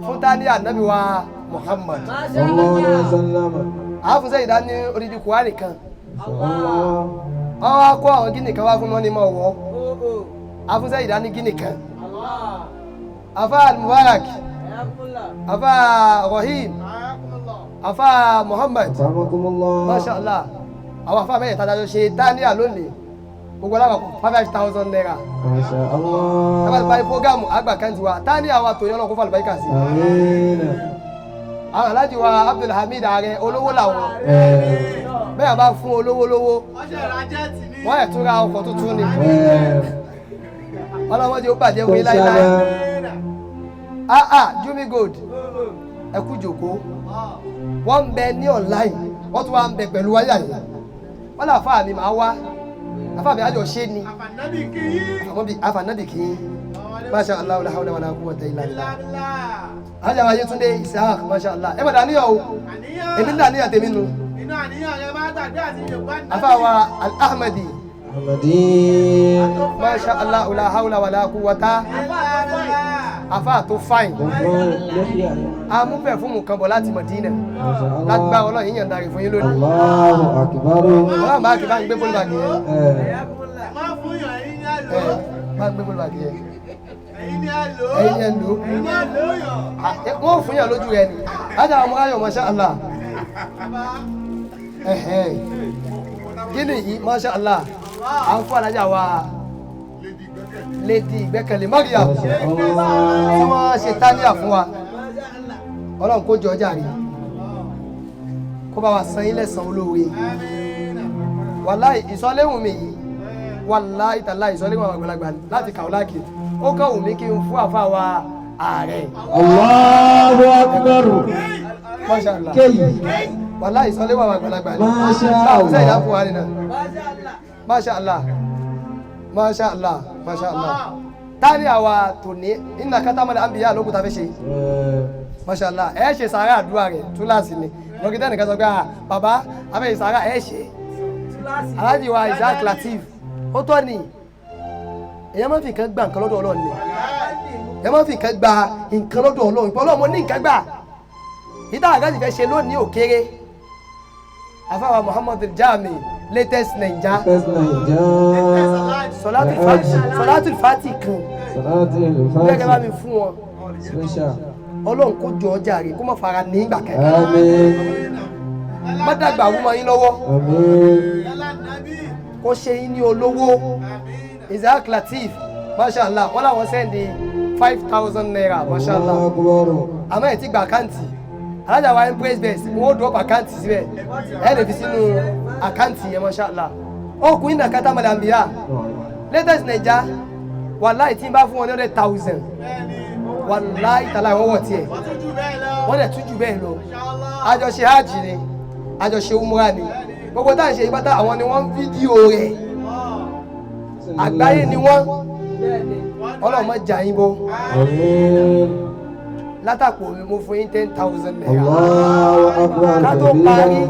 fún tálíà nábì wa Muhammad. Sallallahu alayhi wa sallam. Àá fún Sayida ní odidi Kùránì kan. Allah. Wọ́n wá kó àwọn gíní kan wá fún wọn ní mọ̀ wọ́. Àá fún Sayida ní gíní kan. Afa Mubarak, afa Rahim. Afa Muhammad. Akramakumullah. Masha Allah. Àwọn afa mẹ́yẹ̀ta dájọ́ ṣe Daniel lónìí. Gbogbo aláwọ̀ 5,000 naira. Masha Allah. Tábà ti parí prógámù àgbà kan ti wa. Daniel wa tòun ọlọ́run kó fà lùbáríkà sí. Àmín. Àwọn aláàjì wa Abdulhamid Ààrẹ olówó làwọn. Bẹ́ẹ̀ bá fún olówó lówó, Wọ́n ṣe ra jẹ́ẹ̀tì ní. wọ́n ẹ̀ tún ra ọkọ̀ tuntun ni. Ọlọ́mọdé ó bàjẹ́ Kò wí láíláí. sára. Ah ah, Jumi Gold, ẹ kú jòkó. Wọ́n ń bẹ ní online, wọ́n tún wá ń bẹ pẹ̀lú wáyà yìí. Wọ́n lọ àfáà mi máa wá. Àfáà mi àjọ ṣé ni. Àfànàbì kì í. Àmọ́ bí àfànàbì kì í. Masha Allah, la hawla wala quwwata illa billah. Ńlá. Alájà wa Yétúndé Isaac, Masha Allah. Ẹ mọ̀ dàníyàn o. Àníyàn. Èmi ń dàníyàn tèmi nu. Inú àníyàn rẹ máa gbàgbé àti Yorùbá nábì. Àfáà wa Al-Ahmadi. Ahmadi. Masha Allah, la hawla wala quwwata. Ńlá ńlá. Àfáà tó fáìn. Lẹ́yìn. A mú pẹ̀fúmù kan bọ̀ láti Mọ̀dínà. Masha Allah. Lágbára Ọlọ́run yíyan darí fún yín lónìí. Allahu akbar. Ọlọ́run bá kí bá ń gbé pólíbàgì yẹn. Má fún yàn ẹ̀yin ní àlò. Ẹ bá ń gbé pólíbàgì yẹn. Ẹ̀yin ní àlò. Ẹ̀yin ní ẹ lò. Ẹ̀yin ní àlò yàn. Wọ́n ò fún yàn lójú rẹ ni. Láti àwọn ọmọ ayọ̀ Masha Allah. Ẹ̀hẹ́n. Gíní yìí Masha Allah. À ń fún alájà wa Lady Ìgbẹ́kẹ̀lé Mariam Masha tí Allah. wọ́n ṣe tálíà fún wa. Ọlọ́run kó jọ jàre. Kó bá wa san yín lẹ́san olóore. Wàláì ìsọléhùn mi yìí. Wàláì tàláì ìsọléhùn àwọn àgbàlagbà láti Kàólákì. Ó kàn wù mí kí n fún àfa wa ààrẹ. Allahu akbar. Masha Allah. Kéyì. Wàláì ìsọléhùn àwọn àgbàlagbà ni. Masha Báwo sẹ́yìn Allah. dákun wa nínú? Masha Allah. Masha Allah. Masha Allah. Tani àwa tòní iná kátàmọ́lẹ̀ àǹbíyá lókùn tá a fẹ́ ṣe. Masha Allah. Ẹ ṣe sàárà àdúrà rẹ̀ túláàsì ni. Lọ́kítà nìkan sọ pé ah bàbá abẹ́ ìsàárà ẹ ṣe. Alhaji wa Isaac Lateef. Ó tọ́ ni. Èèyàn máa ń fi nǹkan gba nǹkan lọ́dọ̀ Ọlọ́run ni. Èèyàn máa ń fi nǹkan gba nǹkan lọ́dọ̀ Ọlọ́run. Ìpọ́n Ọlọ́run mo ní nǹkan gbà. Ìdá àgájì fẹ́ ṣe lónìí ò kéré. Àfáwà Muhammad Jami latest Naija. First Naija. Sọlátùl Fati kan. Salatul Gẹ́gẹ́ bá mi Fati. fún wọn. Special. Ọlọ́run kó jọ ọjà rè kó má fara ní ìgbà kẹ́kẹ́. Àmín. Má dàgbà wú mọ́ yín lọ́wọ́. Àmín. Lọ́lá nábì. Kó ṣe yín ní olówó. Isaac Lateef Masha Allah wọ́n làwọn sẹ́ndì 5,000 naira Masha Allah. Allahu akbar. Àmọ́ ẹ̀ ti gba àkáǹtì. Alájà wa Empress Best wọ́n ó drop àkáǹtì síbẹ̀. Ẹ lè fi sínú àkáǹtì yẹn Masha Allah. Ọkùnrin náà kátà mọ̀lẹ́ àmbíyá. Latest Naija wàláì tí n bá fún wọn ní 100,000. Wàláì tàláì wọ́n wọ̀ tiẹ̀. Wọ́n tún jù bẹ́ẹ̀ lọ. Wọ́n dẹ̀ tún jù bẹ́ẹ̀ lọ. Inshallah. Àjọṣe hajj ni, àjọṣe umra ni. Gbogbo táà ń ṣe ìbátá àwọn ni wọ́n ń fídíò rẹ̀. Àgbáyé ni wọ́n. Ọlọ́run má jà yín bọ́. Àmín. Látàpọ̀ mi mo fún yín 10,000 naira. Allahu akbar. Ká tó parí,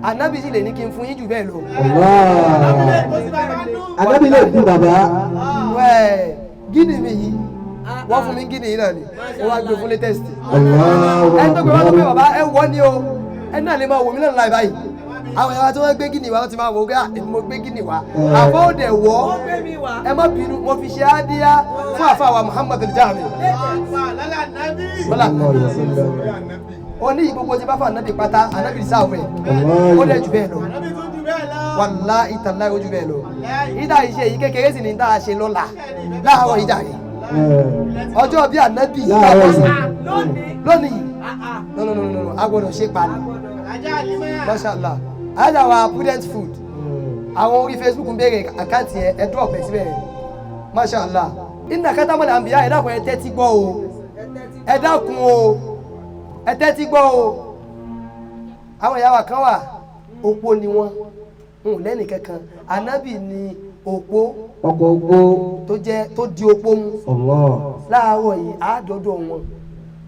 ànábì sì lè ní kí n fún yín jù bẹ́ẹ̀ lọ. Allah. Kó sí bàbá nú. Ànábì lè dùn bàbá. Wẹ́ẹ̀ gíní mi yìí, wọ́n fún mi gíní yìí náà ni, wọ́n wá gbé fún latest. Allahu Ẹni tó gbé wá tó pé akbar. bàbá ẹ wọ́ ni o, ẹni náà lè máa wò mí náà láì báyìí. Àwọn ẹ̀rọ tí wọ́n gbé gíní wá wọ́n ti máa wò ó pé à èmi mo gbé gíní wá. Àfọ́ òde wọ́, ẹ má bínú, mo fi ṣe ádíyá fún àfáà wa Muhammad Jami. Lọ́lá nábì. Bọ́lá Sallallahu alaihi wasallam. oní yìí gbogbo ti bá fún ànábì pátá, ànábì sáwẹ̀, ó dẹ̀ jù bẹ́ẹ̀ lọ. Ànábì tún jù bẹ́ẹ̀ lọ. Wàláhì tàláhì ó jù bẹ́ẹ̀ lọ. Ìdá iṣẹ́ yìí kékeré sì ni tá a ṣe lọ́la láàárọ̀ ìjà rẹ̀. Ọjọ́ bí ànábì Láàárọ̀ yìí. lónìí. No no no no no, a gbọ́dọ̀ ṣe pa ni. Ajá àlímọ́. Masha Allah. Alájà wa Prudent Food. Àwọn orí Facebook ń béèrè àkáǹtì yẹn, ẹ drop ẹ síbẹ̀. Masha Allah. Ìnà kátàmọ́lẹ̀ àǹbíyá ẹ dákun ẹ tẹ́tí gbọ́ o. Ẹ dákun o. Ẹ tẹ́tí gbọ́ o. Àwọn ìyá wa kan wà, opó ni wọ́n. N ò lẹ́nì kankan. Ànábì ni opó Ọkọ̀ ogbó. tó jẹ́ tó di opó mú. Allah. Láàárọ̀ yìí, àádọ́dọ̀ wọn.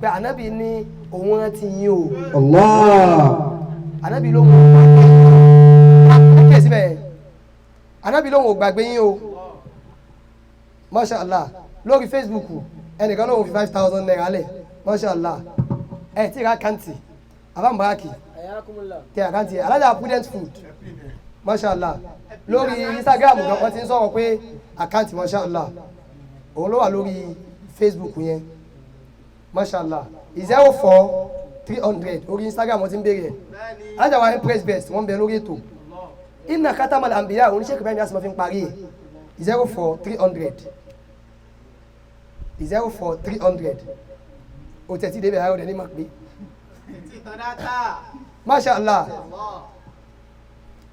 Pé ànábì ní òun rántí yín o. Allah. Ànábì ló ń gbàgbé síbẹ̀. Ànábì ló ń gbàgbé yín o. Masha Allah. Lórí Facebook, ẹnìkan ló ń fi 5,000 naira lẹ̀. Masha Allah. Ẹ ti ra àkáǹtì. Àbámbaraki. Tẹ àkáǹtì ẹ̀. Alájà Prudent Food. Masha Allah. Lórí Instagram gan wọ́n ti ń sọ̀rọ̀ pé àkáǹtì Masha Allah. Òun ló wà lórí Facebook yẹn. Masha Allah. 04 300 orí Instagram wọ́n ti ń béèrè ẹ̀. Alájà wa Empress Best wọ́n ń bẹ lórí ètò. Inna Khatamal Anbiya oníṣẹ́ kìbáyìí ní àsìmọ́ fi ń parí ẹ̀. 04 300 04 300. O tẹ̀ tí débẹ̀ ayọ̀ dẹ̀ ní ma pé. Masha Allah.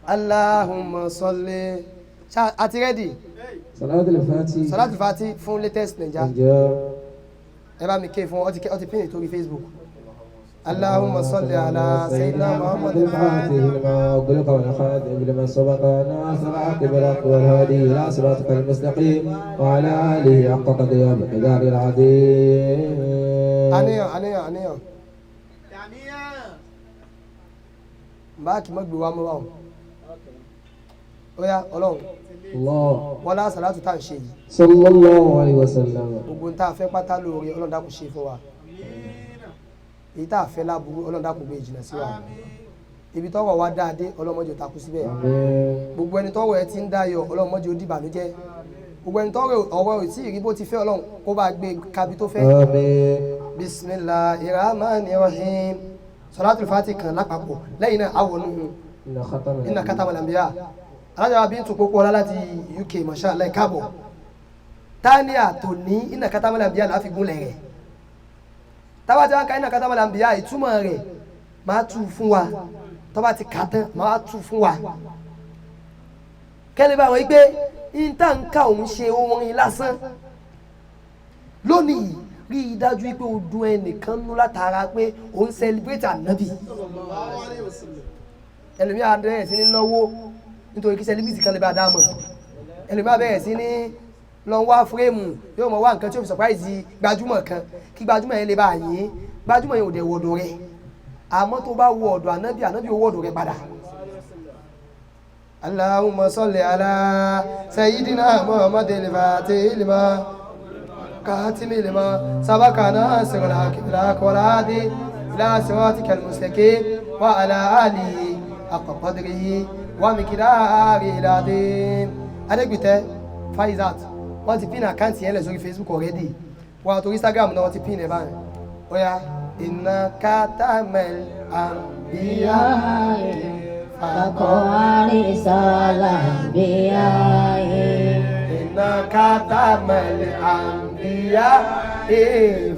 Allahumma salli. Ṣá àti ready? Salatul Fati. Salatul Fati fún latest Naija. Ǹjẹ́ Ẹ bá mi ké fún ọtí ọtí pín ìtorí Facebook. Allahumma salli ala Sayyidina Muhammad. الفاتح لما أغلق والخاتم لما سبق ناصر الحق بالحق والهادي إلى صراطك المستقيم وعلى آله حق قدره ومقداره العظيم. Àníyàn àníyàn àníyàn. Báàkì mọ́ gbé wa mọ́ wa o. Ó yá Ọlọ́run. الله. Wọlá sàlátù tá à ń ṣe yìí. صلى الله عليه وسلم. Gbogbo tá a fẹ́ pátá lóore Ọlọ́run dákun ṣe fún wa. Èyí tá a fẹ́ láburú Ọlọ́run dákun gbé jìnnà sí wa. Ibi tọ́wọ̀ wa dáa dé Ọlọ́run má jẹ́ ó takú síbẹ̀. آمين. Gbogbo ẹni tọ́wọ̀ ẹ ti ń dayọ̀ Ọlọ́run má jẹ́ ó dìbànújẹ́. Gbogbo ẹni tọ́wọ̀ ọ̀rọ̀ ò tí ì rí bó ti fẹ́ Ọlọ́run kó bá gbé kabi tó fẹ́. آمين. Bismillahir rahmanir rahim. Salatul Fati kan lápapọ̀ lẹ́yìn náà àwọn ọ̀nù إن ختم Inna Khatamal Anbiya. Alájà wa Bintu Pópóọlá láti UK, masha Allah, káàbọ̀. Tania tòní Inna Khatamal Anbiya là á fi gúnlẹ̀ rẹ̀. Tábà tí wọ́n ka Inna Khatamal Anbiya ìtumọ̀ rẹ̀ máa tú fún wa. Tọ́ba ti kà tán máa tú fún wa. Kẹ́lẹ́ bá wọn gbé ìta ń ka òun ṣe orin lásán. Lónìí rí i dájú pé o dùn ẹnìkan nú látara pé òun celebrate ànábì. Ẹlòmíì á bẹ̀rẹ̀ sí ní náwó nítorí kí celebrity kan lè bá a dá mọ̀. Ẹlòmíì á bẹ̀rẹ̀ sí ní lọ wá frame, yóò mọ̀ wá nǹkan tí ó fi surprise gbajúmọ̀ kan kí gbajúmọ̀ yẹn lè bá a yín. Gbajúmọ̀ yẹn ò dẹ̀ wọ̀dọ̀ rẹ̀, àmọ́ tó bá wọ ọ̀dọ̀ ànábì, ànábì ó wọ̀dọ̀ rẹ̀ padà. Allahumma salli ala sayyidina Muhammad al-Fatih lima khatimi lima sabaka nasirul haqq bil haqq wal hadi ila siratikal mustaqim wa ala alihi haqqa qadrihi wa miqdarihi al-azim. Adegbite Faizat wọ́n ti pin account yẹn lẹ̀ sórí Facebook already, wọ́n àti Instagram náà wọ́n ti pin ẹ̀ báyìí. Ó yá, Inna Khatamal Anbiya. Inna Khatamal Anbiya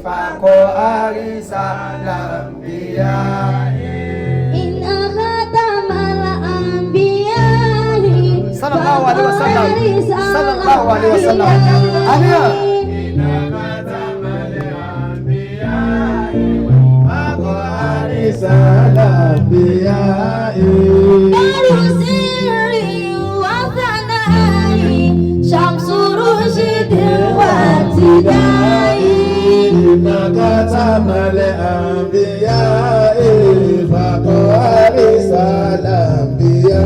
fakọ arisa lambiya. Inna khatamal anbiya. Sallallahu alaihi wasallam. Sallallahu alaihi wasallam. Àníyàn. Inna Khatamal Anbiya fakọ arisa lambiya. Baru sirri wa thanai Shamsu rushdi wa tidai. Inna Khatamal Anbiya fakọ arisa lambiya.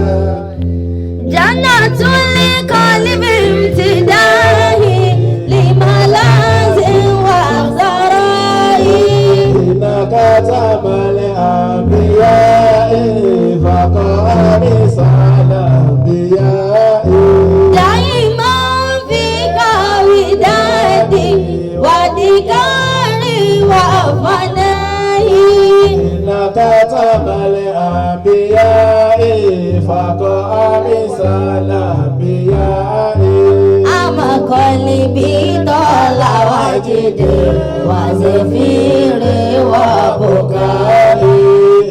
Jannatul qalbi imtidahi limalazin wa gharai. Inna Khatamal Anbiya fakọ arisa lambiya. دائما فيك ودادي وذكري وفنائي. Inna Khatamal Anbiya fakọ arisa lambiya. أما قلبي طال وجدي وزفيري وبكائي.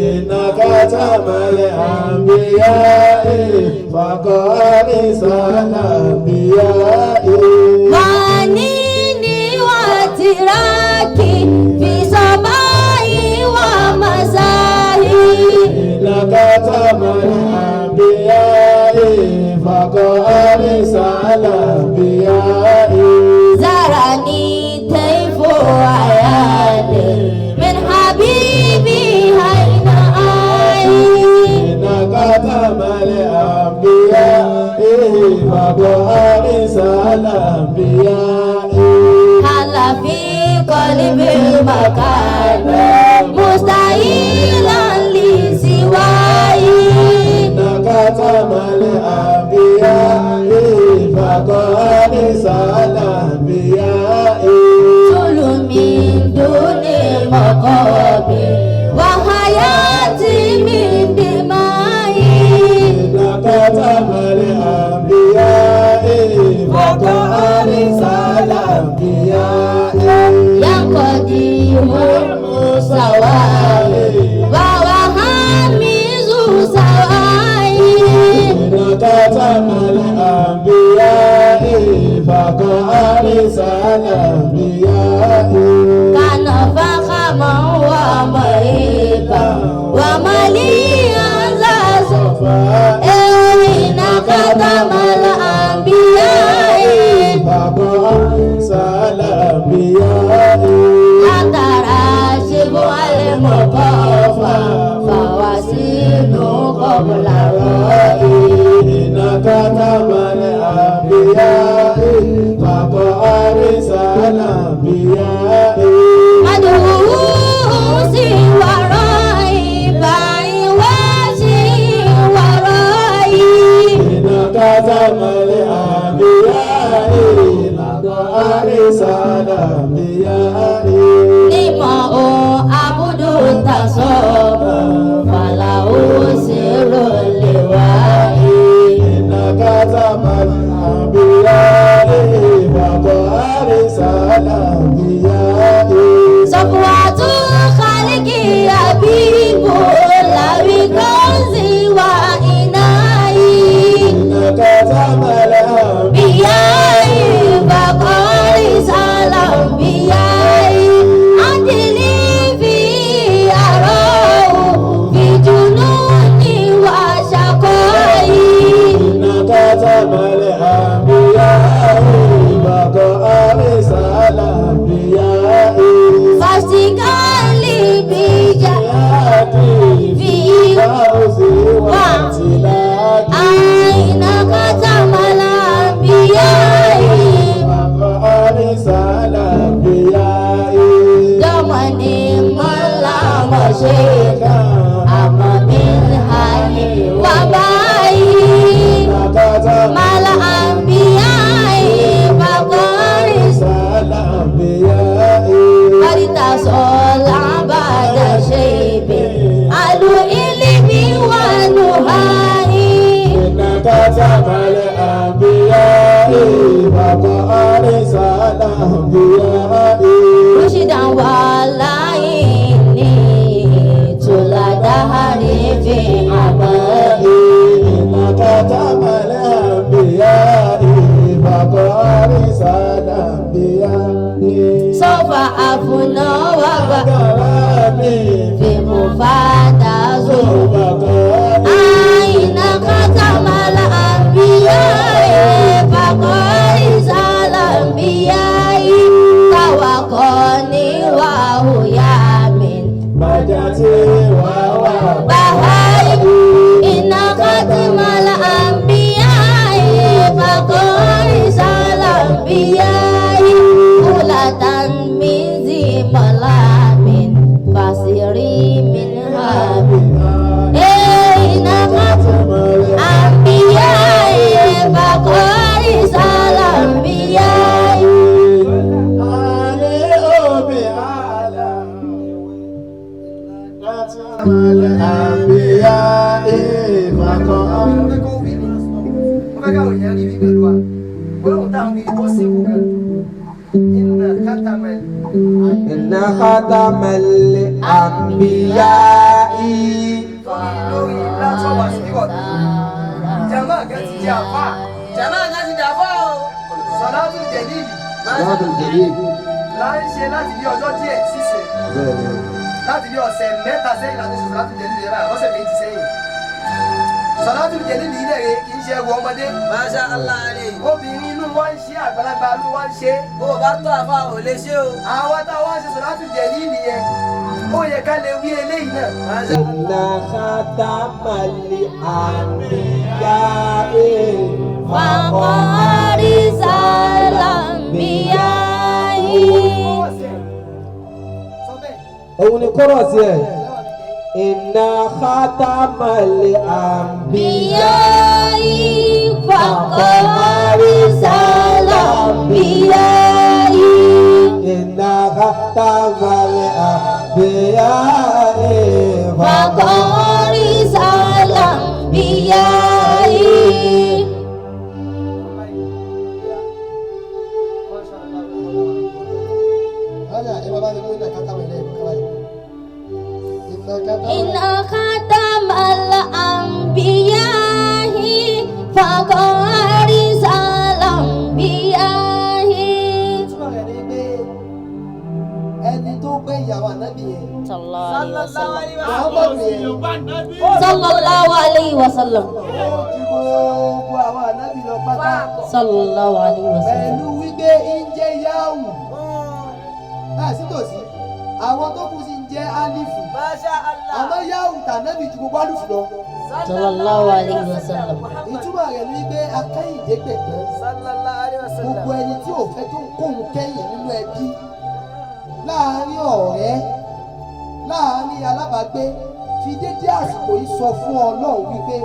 Inna Khatamal Anbiya fakọ arisa lambiya. وعنيني وتراكي في صباحي ومسائي. Inna Khatamal Anbiya fakọ arisa lambiya. زارني طيف عياني من حبيبي أين أي. Inna Khatamal Anbiya fakọ arisa lambiya. هل في قلبي مكان مستحيلا لسواي. Inna Khatamal Anbiya fakọ arisa lambiya. طول من دون مقام. ختم الأنبياء فقد أرسل الأنبياء. كان فخما ومهيبا ومليئا ذا صفاء. إن ختم الأنبياء فقد أرسل الأنبياء. لا ترى شبه المقافى فوسيل قبل الرأي. إن ختم الأنبياء فقد أرسل الأنبياء. مدعوه سوى رأي باي وشي ورأي. إن ختم الأنبياء فقد أرسل الأنبياء. لما أعبد التصوف فله سر اللواء. إن ختم الأنبياء فقد أرسل الأنبياء. صفوة الخلق حبيب الله كنزي وإنائي. إن ختم الأنبياء بياي فقد سلام بياي عدلي في أراه في جنوني وشقائي. إن ختم الأنبياء فقد أرسل الأنبياء. فاشتغالي بجا في فوزي وامتلاكي. أين ختم الأنبياء فقد أرسل الأنبياء. دمني من لا مشيك أما من حي وباي. ختم ما الأنبياء فقد الأنبياء. تصلى بعد شيب ألو إلمي ونهائي. إن ختم الأنبياء فقد أرسل الأنبياء. رشدا ولا إني طول دهري في عمائي. إن ختم الأنبياء فقد أرسل الأنبياء. سوف أفنى وبا كرامي في مفادى فقد أين ختم الأنبياء فقد أرسل الأنبياء. توقني وهو يامن مجتي وهو بهاي. إن ختم الأنبياء فقد أرسل الأنبياء. قولة من ذي ملام فسري منها. إن ختم الأنبياء فقد أرسل الأنبياء. الأنبياء فقد Mo fẹ́ kó wí ni. Mo fẹ́ káwọn èèyàn rí wí pẹ̀lú wa. Gbólóhùn táwọn wí ó sínkù gan. Inna khatamal إن ختم الأنبياء lórí platform àsìkò. Jama kan ti jẹ́ àfà. Jàmáà kan ti dàfọ́ o. Sọ̀látù jẹ̀lílì صلاة الجليل là ń ṣe láti bí ọjọ́ díẹ̀ sísìn. Láti bí ọ̀sẹ̀ mẹ́ta sẹ́yìn láti ṣe sọ̀látù jẹ̀lílì yẹn báyìí, ọ̀sẹ̀ méjì sẹ́yìn. Sọ̀látù jẹ̀lílì yìí lẹ̀rẹ̀ kì í ṣe ẹrù ọmọdé. Masha Allah alayhi. Obìnrin inú wa ń ṣe, àgbàlagbà inú wa ń ṣe. Bó o bá tọ́ àfa ò lè ṣe o. Àwa táwa ń ṣe sọ̀látù jẹ̀lílì yẹn, ó yẹ ká lè wí eléyìí náà. Masha إن ختم الأنبياء فقد أرسل الأنبياء. Sọ bẹ́ẹ̀. Òun ni kọ́rọ̀sì ẹ̀. إن ختم الأنبياء فقد أرسل الأنبياء. إن ختم الأنبياء فقد أرسل الأنبياء. Ọjà ẹ bàbá mi mú iná kátà wẹ̀lẹ́ ẹ̀kọ́ báyìí. Iná kátà إن ختم الأنبياء wasallam. Muhammadu yẹn Sallallahu alayhi wa sallam. ó ju gbogbo àwọn ànábì lọ pátá. Sallallahu alayhi wa sallam. Pẹ̀lú wípé ń jẹ́ Yáwù. Ẹ sí tòsí, àwọn tó kù sí ń jẹ́ Álífù. Masha Allah. Àmọ́ Yáwù tànábì ju gbogbo Álífù lọ. Sallallahu alayhi wa sallam. Ìtumọ̀ rẹ̀ ni wípé akẹ́yìndé gbẹ̀gbẹ́. Sallallahu alayhi wa sallam. Gbogbo ẹni tí ò fẹ́ tó ń kóhun kẹ́yìn nínú ẹbí, láàárín ọ̀rẹ́, láàárín alábàágbé, fi dédé àsìkò yìí sọ fún Ọlọ́run wípé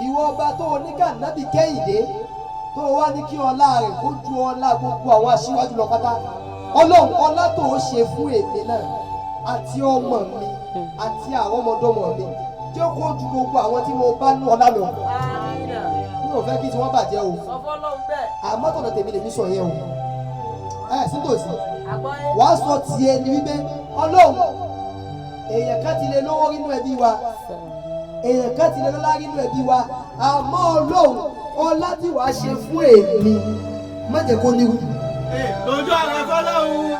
ìwọ ọba tó o ní kànábì kẹ́hìndé tó o wá ní kí ọlá rẹ̀ kó ju ọlá gbogbo àwọn aṣíwájú lọ pátá. Ọlọ́run ọlá tó o ṣe fún èmi náà àti ọmọ mi àti àwọn ọmọdọ́mọ mi jẹ́ kó ju gbogbo àwọn tí mo bá ní ọlá lọ. Amina. Mi ò fẹ́ kí tí wọ́n bàjẹ́ o, Sọ fọ́lọ́run bẹ́ẹ̀. àmọ́ tọ̀dọ̀ tèmi lèmi sọ yẹn o. Ẹ sítòsí Àgbọ́yé. wàá sọ tiẹ̀ ni wípé Ọlọ́run èèyàn kan ti lè lówó nínú ẹbí wa, èèyàn kan ti lè lọ́lá nínú ẹbí wa, àmọ́ Ọlọ́run ọlá tí wàá ṣe fún èmi má jẹ́ kó níwú. Lójú ààrẹ fọlọ́hún.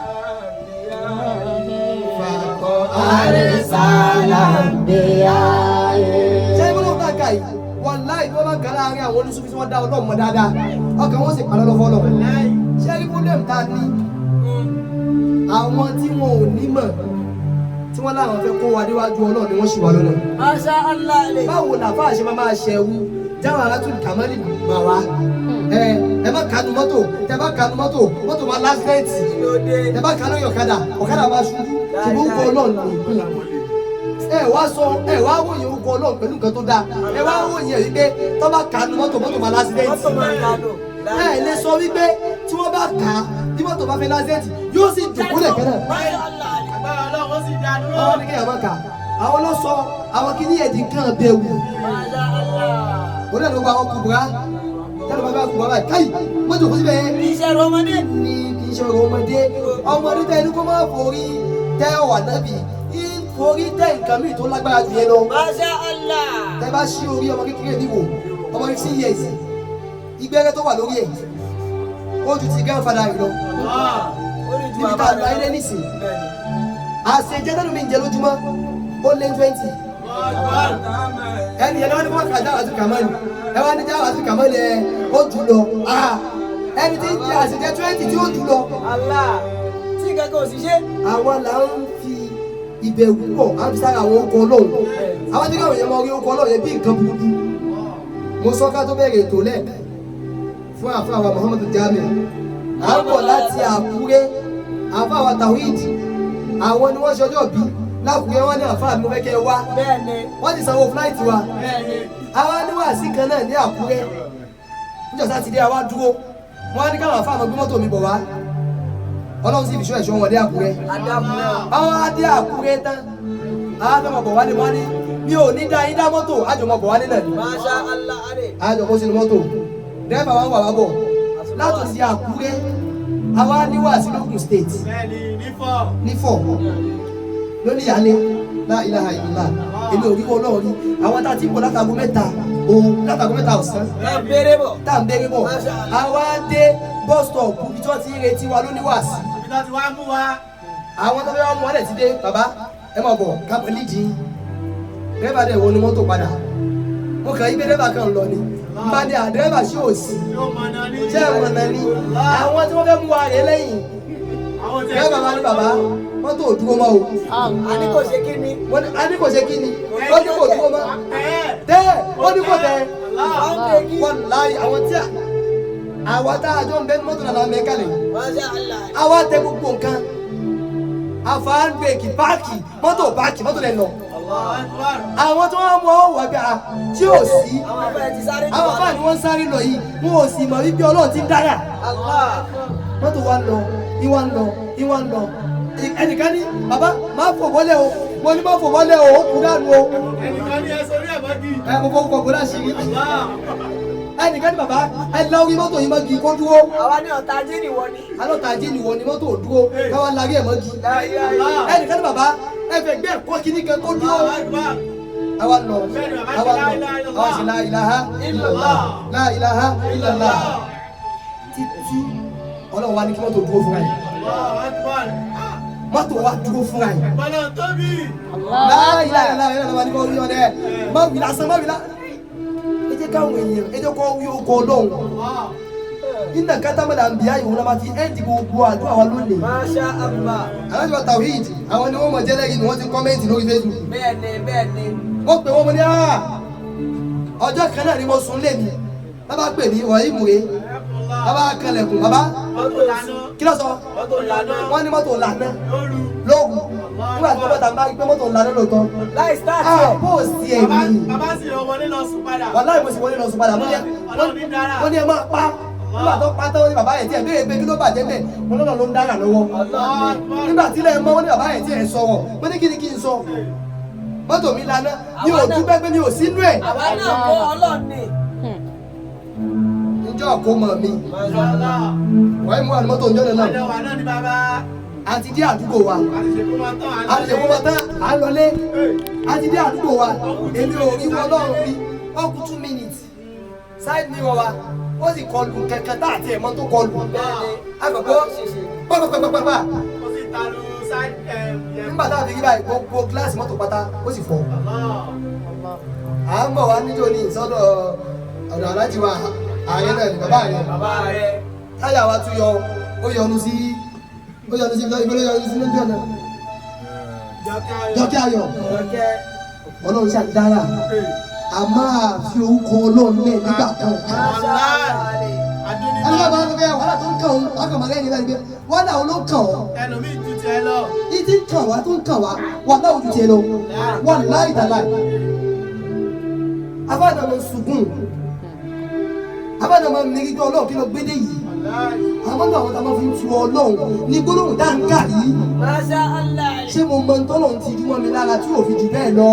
Ṣé ibi ló ń ká yìí wàláì bí wọ́n bá ń kà láàrin àwọn oníṣòwò tí wọ́n dá Ọlọ́run mọ̀ dáadáa ọkàn wọn sì padà lọ́fọ́ lọ. Ṣé rí problem tá a ní àwọn tí wọn ò ní mọ̀ tí wọ́n láwọn fẹ́ kó wa déwájú Ọlọ́run ni wọ́n ṣì wà lọ́nà. Masha Allah. Báwo làfáà ṣe máa máa ṣẹ̀wù jáwọ́ aráàtúndì kàmọ́lì mà wá ẹ má kanu mọ́tò, tẹ bá kanu mọ́tò mọ́tò máa lásìlẹ̀tì, tẹ bá kanu ọ̀kadà ọ̀kadà máa ṣubú, ṣùgbọ́n orúkọ Ọlọ́run ni ẹ wá sọ, ẹ wá wòye orúkọ Ọlọ́run pẹ̀lú nǹkan tó dáa, ẹ wá wòye wípé tọ́ bá kanu mọ́tò mọ́tò máa lásìlẹ̀tì. Mọ́tò máa kanu. Ẹ lè sọ wípé tí wọ́n bá kà á bí mọ́tò bá fẹ́ lásìlẹ̀tì yóò sì jòkó lẹ̀kẹ́ náà. Masha Allah. Agbára Ọlọ́run ó sì dá dúró. Àwọn ní kéèyàn máa kà àwọn lọ sọ àwọn kìíní ẹ̀dì kan bẹ̀ wù. Masha Allah. Ó dẹ̀ ló gba àwọn kùbùrá tẹ́lẹ̀ bá bá kùbùrá báyìí káyì mọ́tò kó síbẹ̀ yẹn. Iṣẹ́ ọmọdé. Ní kì í ṣe ọ̀rọ̀ ọmọdé, ọmọdé tẹ ẹni kó má forí tẹ ọ̀wà nábì forí tẹ nǹkan míì tó lágbára jù yẹn lọ. Masha Allah. Tẹ bá ṣí orí ọmọ kékeré mi wò, ọmọ 15 years, ìgbẹ́rẹ́ tó wà lórí ẹ̀ ó ju ti grandfather rẹ̀ lọ. Níbi tá a lọ ayé nísìnyí àṣejẹ tẹnu mi ń jẹ lójúmọ́ ó lé 20. Ẹni yẹn wọ́n ní wọ́n kà jáwà sí kàmọ́lì, ẹ wá ní jáwà sí kàmọ́lì ẹ ó jù lọ. Ẹni tí ń jẹ àṣejẹ 20 tí ó jù lọ. Allah. Tí nǹkan kan ò sì ṣe. Àwa là ń fi ìbẹ̀rù pọ̀ à ń fi sára àwọn orúkọ Ọlọ́run, àwọn tí káwọn èèyàn máa rí orúkọ Ọlọ́run yẹn bí nǹkan burúkú. Mo sọ ká tó bẹ̀rẹ̀ ètò lẹ́ẹ̀kan fún àfáà wa Muhammadu Jamiu, à ń bọ̀ láti Àkúrẹ́, àfáà wa Tawhid àwọn ni wọ́n ṣọjọ́ bí lákùrẹ́, wọ́n ní àfáà mi mo fẹ́ kẹ́ ẹ wá. Bẹ́ẹ̀ni. Wọ́n ti sanwó flight wa. Bẹ́ẹ̀ni. Àwa níwàásí kan náà ní Àkúrẹ́ níjọ́ sátidé, àwa dúró, wọ́n á ní káwọn àfáà máa gbé mọ́tò mi bọ̀ wá. Ọlọ́run sì fi ṣọ́ ẹ̀ṣọ́ wọn dé Àkúrẹ́. Adákùnrin. Àwọn adé Àkúrẹ́ tán, àwọn afẹ́ mọ̀ bọ̀ wálé, wọ́n ní mi ò ní dá yín dá mọ́tò, àjọ mọ̀ bọ̀ wálé náà ni. Masha Allah. Àjọ kó sínú mọ́tò, dẹ́rẹ́bà wa ń wà wá bọ̀ látòsí Àkúrẹ́, àwa níwàásí lókun state. Bẹ́ẹ̀ni nífọ̀. Nífọ̀ lóní ìyáálé la ilaha illallah, èmi ò rí wọn náà rí àwọn tá a ti ń bọ̀ látago 3 òun látago 3 ọ̀sán. Ẹ bèrè bọ̀. Tá à ń bèrè bọ̀, àwa dé bus stop ibi tí wọ́n ti ń retí wa lóní wàásí. Ibi tó ti wá mú wa. Àwọn tó fẹ́ wá mú wọn lẹ̀ ti dé, bàbá ẹ máa bọ̀ kápẹ́ lídìí. Dẹ́rẹ́bà dẹ̀ wọnú mọ́tò padà, mo kàn yí pé dẹ́rẹ́bà kan lọ ni n bá ní à dẹ́rẹ́bà sí òsì. Yóò mọ̀nà ní. Ṣé ẹ mọ̀nà ni àwọn tí wọ́n fẹ́ mú wa rèé lẹ́yìn. Àwọn tẹ̀ Dẹ́rẹ́bà wa ní bàbá mọ́tò ò dúró mọ́ o. A ní kò ṣe kí ni. Wọ́n ní a ní kò ṣe kí ni, ó ní kò dúró mọ́ tẹ́, ó ní kò tẹ́. Wọ́n ń tẹ́kí. Wàláhì àwọn tí àwa tá a jọ ń bẹ ní mọ́tò náà mẹ́kàlẹ̀. Masha Allah. Àwa tẹ gbogbo nǹkan, àfa handbrake páàkì mọ́tò, páàkì mọ́tò lẹ̀ lọ. Àwọn tí wọ́n mú ọ wà bí a tí ò sí. Àwọn afẹ́ ti sáré jù Àwọn wá afáà lọ. ni wọ́n ń sáré lọ yìí, wọn ò sì mọ̀ wípé Ọlọ́run ti ń dára. Allah. Mọ́tò wa ń lọ, ìwà ń lọ, ìwà ń lọ, ẹnìkan ní bàbá máa fò wọlé o, mo ní má fò wọlé o, ó kú dànù o. Ẹnìkan ní ẹ sórí ẹ̀ mọ́gì. Ẹ mo fọwọ́ kọ̀ gbọ́dọ̀ sí i. Ẹnìkan ní bàbá ẹ lọ orí mọ́tò yìí mọ́gi kó dúró. Àwa ní ọ̀tá ajé nìwọ ni. Alọ́ta ajé nìwọ ni mọ́tò ò dúró, káwá larí ẹ̀ mọ́gi. Ẹnìkan ní bàbá ẹ fẹ́ gbé ẹ̀kọ́ kíní kan kó dúró. Àwa lọ, àwa lọ, àwa sì la ilaha illallah, la ilaha illallah títí Ọlọ́run wa ní kí mọ́tò dúró fúnra yìí. Mọ́tò wa dúró fúnra yìí. Bọ́lá tóbi. Láyé láyé láyé láyé ní kò wí ọdẹ. Má wí lásán má wí lá. Ẹ jẹ́ káwọn èèyàn ẹ jẹ́ kó wí oko Ọlọ́run. Iná kátámọ́dà ń bí ayé òun náà máa fi ẹ́ǹdì gbogbo àdúrà wa lónìí. Masha Allah. Àwọn ìjọba Tawhid àwọn ni wọ́n mọ̀ jẹ́lẹ́rìí ni wọ́n ti kọ́mẹ́ǹtì lórí Facebook. Bẹ́ẹ̀ni bẹ́ẹ̀ni. Wọ́n pè wọ́n mo ní áà ọjọ́ kan náà ni mo sùn lé mi. Bàbá pè mí wọ̀nyí mùrè. Bàbá kanlẹ̀kùn bàbá Mọ́tò lànà. kí ló sọ? Mọ́tò lànà. Wọ́n ní mọ́tò lànà Lóru. lóògùn. Nígbà tí wọ́n bá ta ń bá rí pé mọ́tò lànà lóòótọ́. Láì start Ah, ẹ̀. bó o sì ẹ̀ mi. Bàbá sì lọ wọlé lọ sùn padà. Wàláì mo sì wọlé lọ sùn padà. Ọlọ́run ní dára. Wọ́n ní ẹ máa pa. Nígbà tó pa tán wọ́n ní bàbá yẹn tí ẹ béèrè pé kí ló bàjẹ́ bẹ́ẹ̀. Mo lọ́nà ló ń dára lọ́wọ́. Nígbà tí ilẹ̀ mọ́ wọ́n ní bàbá yẹn tí ẹ sọ̀rọ̀. Mo ní kí ni kí n sọ? Mọ́tò mi lana. Mi ò dúpẹ́ pé mi ò sínú ẹ̀. Àwa náà kọ́ Ọlọ́run ni. Njọ́ kó mọ̀ mi. Masha Allah. Wọ́n mú àwọn mọ́tò njọ́ náà. Àjọ wà náà ní bàbá. Àti dé àdúgbò wa. A ti ṣe kó máa tán. A ti ṣe kó máa tán. À ń lọlé. A ti dé àdúgbò wa. Èmi ò rí wọn lọ́rùn rí. Ó kù 2 minutes. Side mirror wa. Ó sì kọlù kẹ̀kẹ́ tá àti ẹ̀mọ́ tó kọlù. Àgbàgbọ́ pàpàpàpàpà. Ó sì ta lu side ẹ̀. Nígbà tá a fi rí báyìí gbogbo gíláàsì mọ́tò pátá ó sì fọ́. À ń bọ̀ wá níjó ní ìsọ́dọ̀ ọ̀dọ̀ alájí wa ààrẹ náà ni bàbá ààrẹ. Bàbá rẹ̀. Táyà wa tún yọ ó yọnu sí ó yọnu sí ibi ló yọnu sí lójú ọ̀nà. Jọkẹ́ Ayọ̀. Jọkẹ́. Ọlọ́run ṣàdára. A máa fi orúkọ Ọlọ́run lẹ̀ nígbà kan. Masha Allah. Ẹni bá máa ń bẹ wàhálà tó ń kàn òun, wàá kàn máa lẹ́yìn nígbà wàhálà òun ló kàn ọ́. Ẹlòmíì ju tiẹ̀ lọ. Ìdí ń kàn wá tó ń kàn wá, wàhálà òun ju tiẹ̀ lọ. Wàláì tàláì. Afáàdà máa ń sunkún. Afáàdà máa ń mérí pé Ọlọ́run kí ló gbé dé yìí. Àmọ́ náà àwọn tá a máa fi ń tu Ọlọ́run ní gbólóhùn tá à ń kà yìí. Masha Allah. Ṣé mo mọ tọ́lọ́run ti jú mọ́ mi lára tí ò fi jù bẹ́ẹ̀ lọ?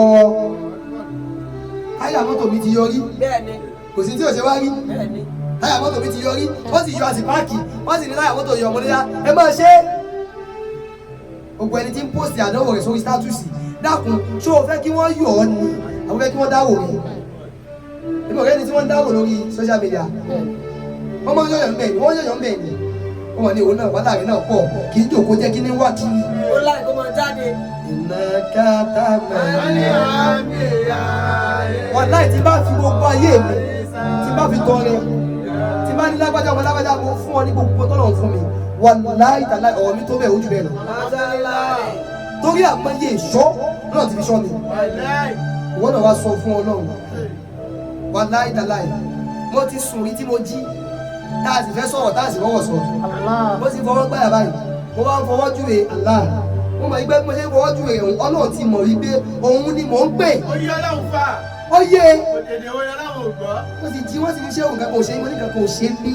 Táyà mọ́tò mi ti yọrí. Bẹ́ẹ̀ni. Kò sí tí ò ṣe wá rí. Bẹ́ẹ̀ni. Táyà mọ́tò mi ti yọrí. Wọ́n sì yọ àti páàkì. Wọ́n sì ní táyà mọ́tò yọ ọmọdé yá. Ẹ máa ṣe é. Gbogbo ẹni tí ń pósìtì àdánwò rẹ̀ sórí státùsì. Dákun, ṣé o fẹ́ kí wọ́n yọ̀ ọ́ ni? Àwọn fẹ́ kí wọ́n dáwò rẹ̀. Èmi ò rẹ́ni tí wọ́n ń dáwò lórí social media. Wọ́n máa ń yọ̀yọ̀ ń bẹ̀ ni, wọ́n yọ̀yọ̀ ń bẹ̀ ni. Wọ́n mọ̀ ní òun náà wàhálà rẹ̀ náà pọ̀. Kì í jòkó jẹ́ kí ní wá kiri. Ó láì kó máa jáde. Iná káta mẹ́rin. Wàláì tí bá fi gbogbo ayé mi, tí bá fi tọrẹ, tí bá ní lágbájá ọmọ lágbájá mo fún ọ ní gbogbo tọ́lọ̀ ń fún mi. Wàláì tàláì ọ̀rọ̀ mi tó bẹ́ẹ̀ ojú bẹ́ẹ̀ lọ. Masha Allah. Torí àmọye ìṣọ́ náà ti fi ṣọ́ mi. Ìwọ náà wá sọ fún Ọlọ́run. Wàláì tàláì mo ti sùn rí tí mo jí. Tá a sì fẹ́ sọ̀rọ̀ tá a sì fọwọ́ sọ̀rọ̀. Mo sì fọwọ́ gbáyà báyìí. Mo wá ń fọwọ́ júwe Allah. Mo mọ̀ wípé mo ṣe ń fọwọ́ júwe òun Ọlọ́run ti mọ̀ wípé òun ni mò ń pè. Ó yí Ọlọ́run fà. Ó yé e. Òdèdè wo ni Ọlọ́run ò gbọ́? Mo sì jí wọ́n sì ní ṣé òun kankan ò ṣe é mo ní kankan ò ṣe é ní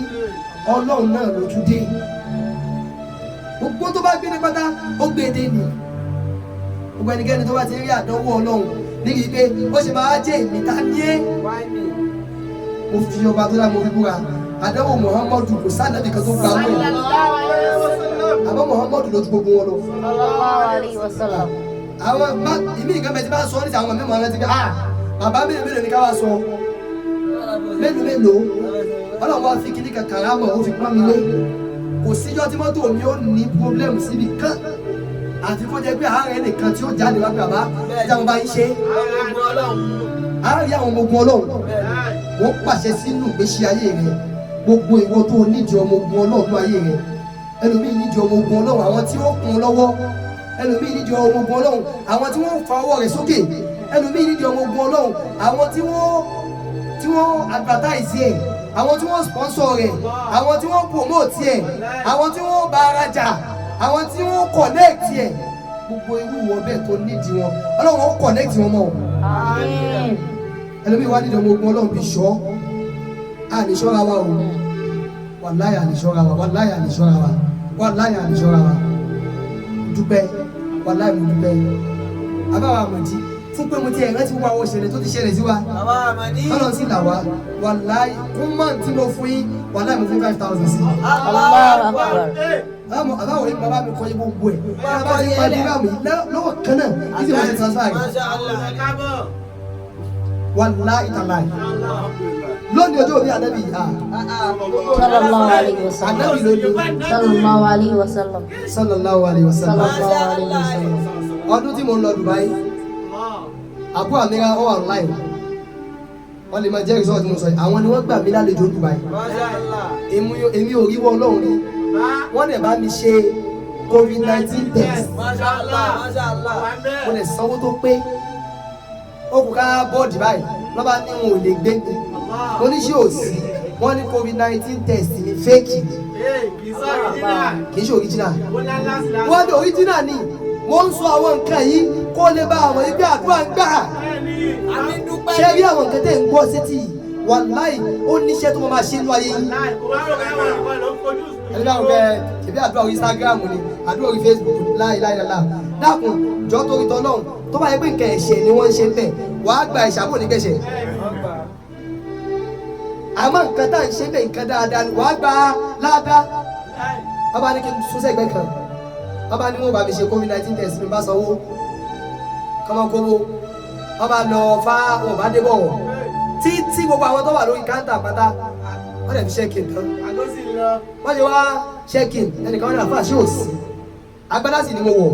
Ọlọ́run náà lójú dé. Gbogbo tó bá gbé ní pátá ó gbé dé ni. Gbogbo ẹnikẹ́ni tó bá ti rí àdánwò Ọlọ́run níbi pé ó ṣe máa jẹ́ èmi ta ní é. Why me? Mo fi ọba tó dá mo fi búra. Àdánwò Muhammadu kò sánàbì kan tó gba owó ẹ̀. Àmọ́ Muhammadu ló ju gbogbo wọn lọ. Sallallahu alayhi wa sallam. Àwọn bá ìmí nǹkan bẹ tí bá sọ ní ti àwọn mímọ rántí pé ah bàbá mélòó mélòó ni ká wá sọ mélòó mélòó Ọlọ́run wá fi kíní kan kàrámọ̀ ó fi pọ́n mi lé. Kò síjọ́ tí mọ́tò mi ó ní pọ́blẹ́mù síbi kan àfi kó jẹ́ pé àárẹ̀ nìkan tí ó jáde wá pé bàbá ẹja mo bá yín ṣe. Àárẹ̀ àwọn ọmọ ogun Ọlọ́run wọ́n pàṣẹ sínú ìgbésí ayé rẹ̀. Gbogbo ìwọ tó nídìí ọmọ ogun Ọlọ́run ayé rẹ̀. Ẹlòmíì nídìí ọmọ ogun Ọlọ́run àwọn tí ó kún un lọ́wọ́. Ẹlòmíì nídìí ọmọ ogun Ọlọ́run àwọn tí wọ́n fa ọwọ́ rẹ̀ sókè. Ẹlòmíì nídìí ọmọ ogun Ọlọ́run àwọn tí wọ́n advertise ẹ̀, àwọn tí wọ́n sponsor rẹ̀, àwọn tí wọ́n promote ẹ̀, àwọn tí wọ́n bá ara jà, àwọn tí wọ́n connect ẹ̀. Gbogbo irú wọn bẹ́ẹ̀ tó nídìí wọn Ọlọ́run ó connect wọn mọ́. Ẹlòmíì wá nídìí ọmọ ogun Ọlọ́run bí ṣọ́. A lè ṣọ́ra wa o. Wàláyà lè ṣọ́ra wa, wàláyà lè ṣọ́ra wa, wàláyà lè ṣọ́ra wa. Dúpẹ́, wàláyà mo dúpẹ́. Àbáwá àmọ̀dí fún pé mo ti ẹ̀rẹ́ ti wá àwọn ìṣẹ̀lẹ̀ tó ti ṣẹlẹ̀ sí wa. Bàbá Àmọ̀dí. Ọlọ́run sì là wá. Wàláyà kún mọ́ tí mo fún yín, wàláyà mo fún 5,000 sí. Allahu Akbar. Àbáwọ̀ yìí bàbá mi kọ́ yín gbogbo ẹ̀. Bàbá ti pa dírámù yìí lọ́wọ́ kan náà, kí sì wọ́n ṣe transfer rẹ̀. Masha Allah. Wàláyà tàláyà. Lónìí ọjọ́ òbí ànábì Sallallahu alayhi wa sallam. Ànábì lónìí. Sallallahu alayhi wa sallam. Sallallahu alayhi wa sallam. Sallallahu alayhi wa sallam. Ọdún tí mo ń lọ Dubai, Abu Amira ó wà online. Wọ́n lè máa jẹ́ result tí mo sọ yìí. Àwọn ni wọ́n gbà mí lálejò Dubai. Èmi ò rí wọ́n Ọlọ́run rí. Wọ́n dẹ̀ bá mi ṣe COVID-19 test. Mo lè sanwó tó pé. Ó kù ká bọ́ọ̀dì báyìí. Lọ́ba ní wọn ò lè gbé mi. Mo ní ṣé ò sí. Wọ́n ní COVID-19 test ni fake ni. Kì í ṣe original. Wọ́n ní original ni. Mo ń sọ àwọn nǹkan yìí kó lè bá àwọn ibi àdúrà ń gbà. Ṣé rí àwọn nǹkan tẹ̀ ń gbọ́ sétí yìí? Wàláì ó níṣẹ́ tó máa ṣe nínú ayé yìí. Ẹni báwo bẹ ṣèbí àdúrà orí Instagram ni àdúrà orí Facebook láì láì láì. Dákun jọ torí tọ́lọ́run tó bá yẹ pé nǹkan ẹ̀ṣẹ̀ ni wọ́n ń ṣe bẹ́ẹ̀ wàá gba ẹ̀ṣẹ̀ àbò ní kẹ̀ṣẹ̀. Àmọ́ nǹkan tá à ń ṣe bẹ́ẹ̀ nǹkan dáadáa ni wàá gba ládàá. Bàbá ní kí n sún sẹ́gbẹ́ kan. Bàbá ní wọ́n bá mi ṣe COVID-19 test mi bá sanwó. Kọ́mọkówó. Bàbá lọ fá wọn bá dé bọ̀ wọ̀. Títí gbogbo àwọn tó wà lórí káńtà pátá wọ́n dẹ̀ fi ṣẹ́ẹ̀kì tán. Wọ́n ṣe wá ṣẹ́ẹ̀kì ẹnìkan wọn ní àfáà ṣé ò sí. Agbádá sì ni mo wọ̀.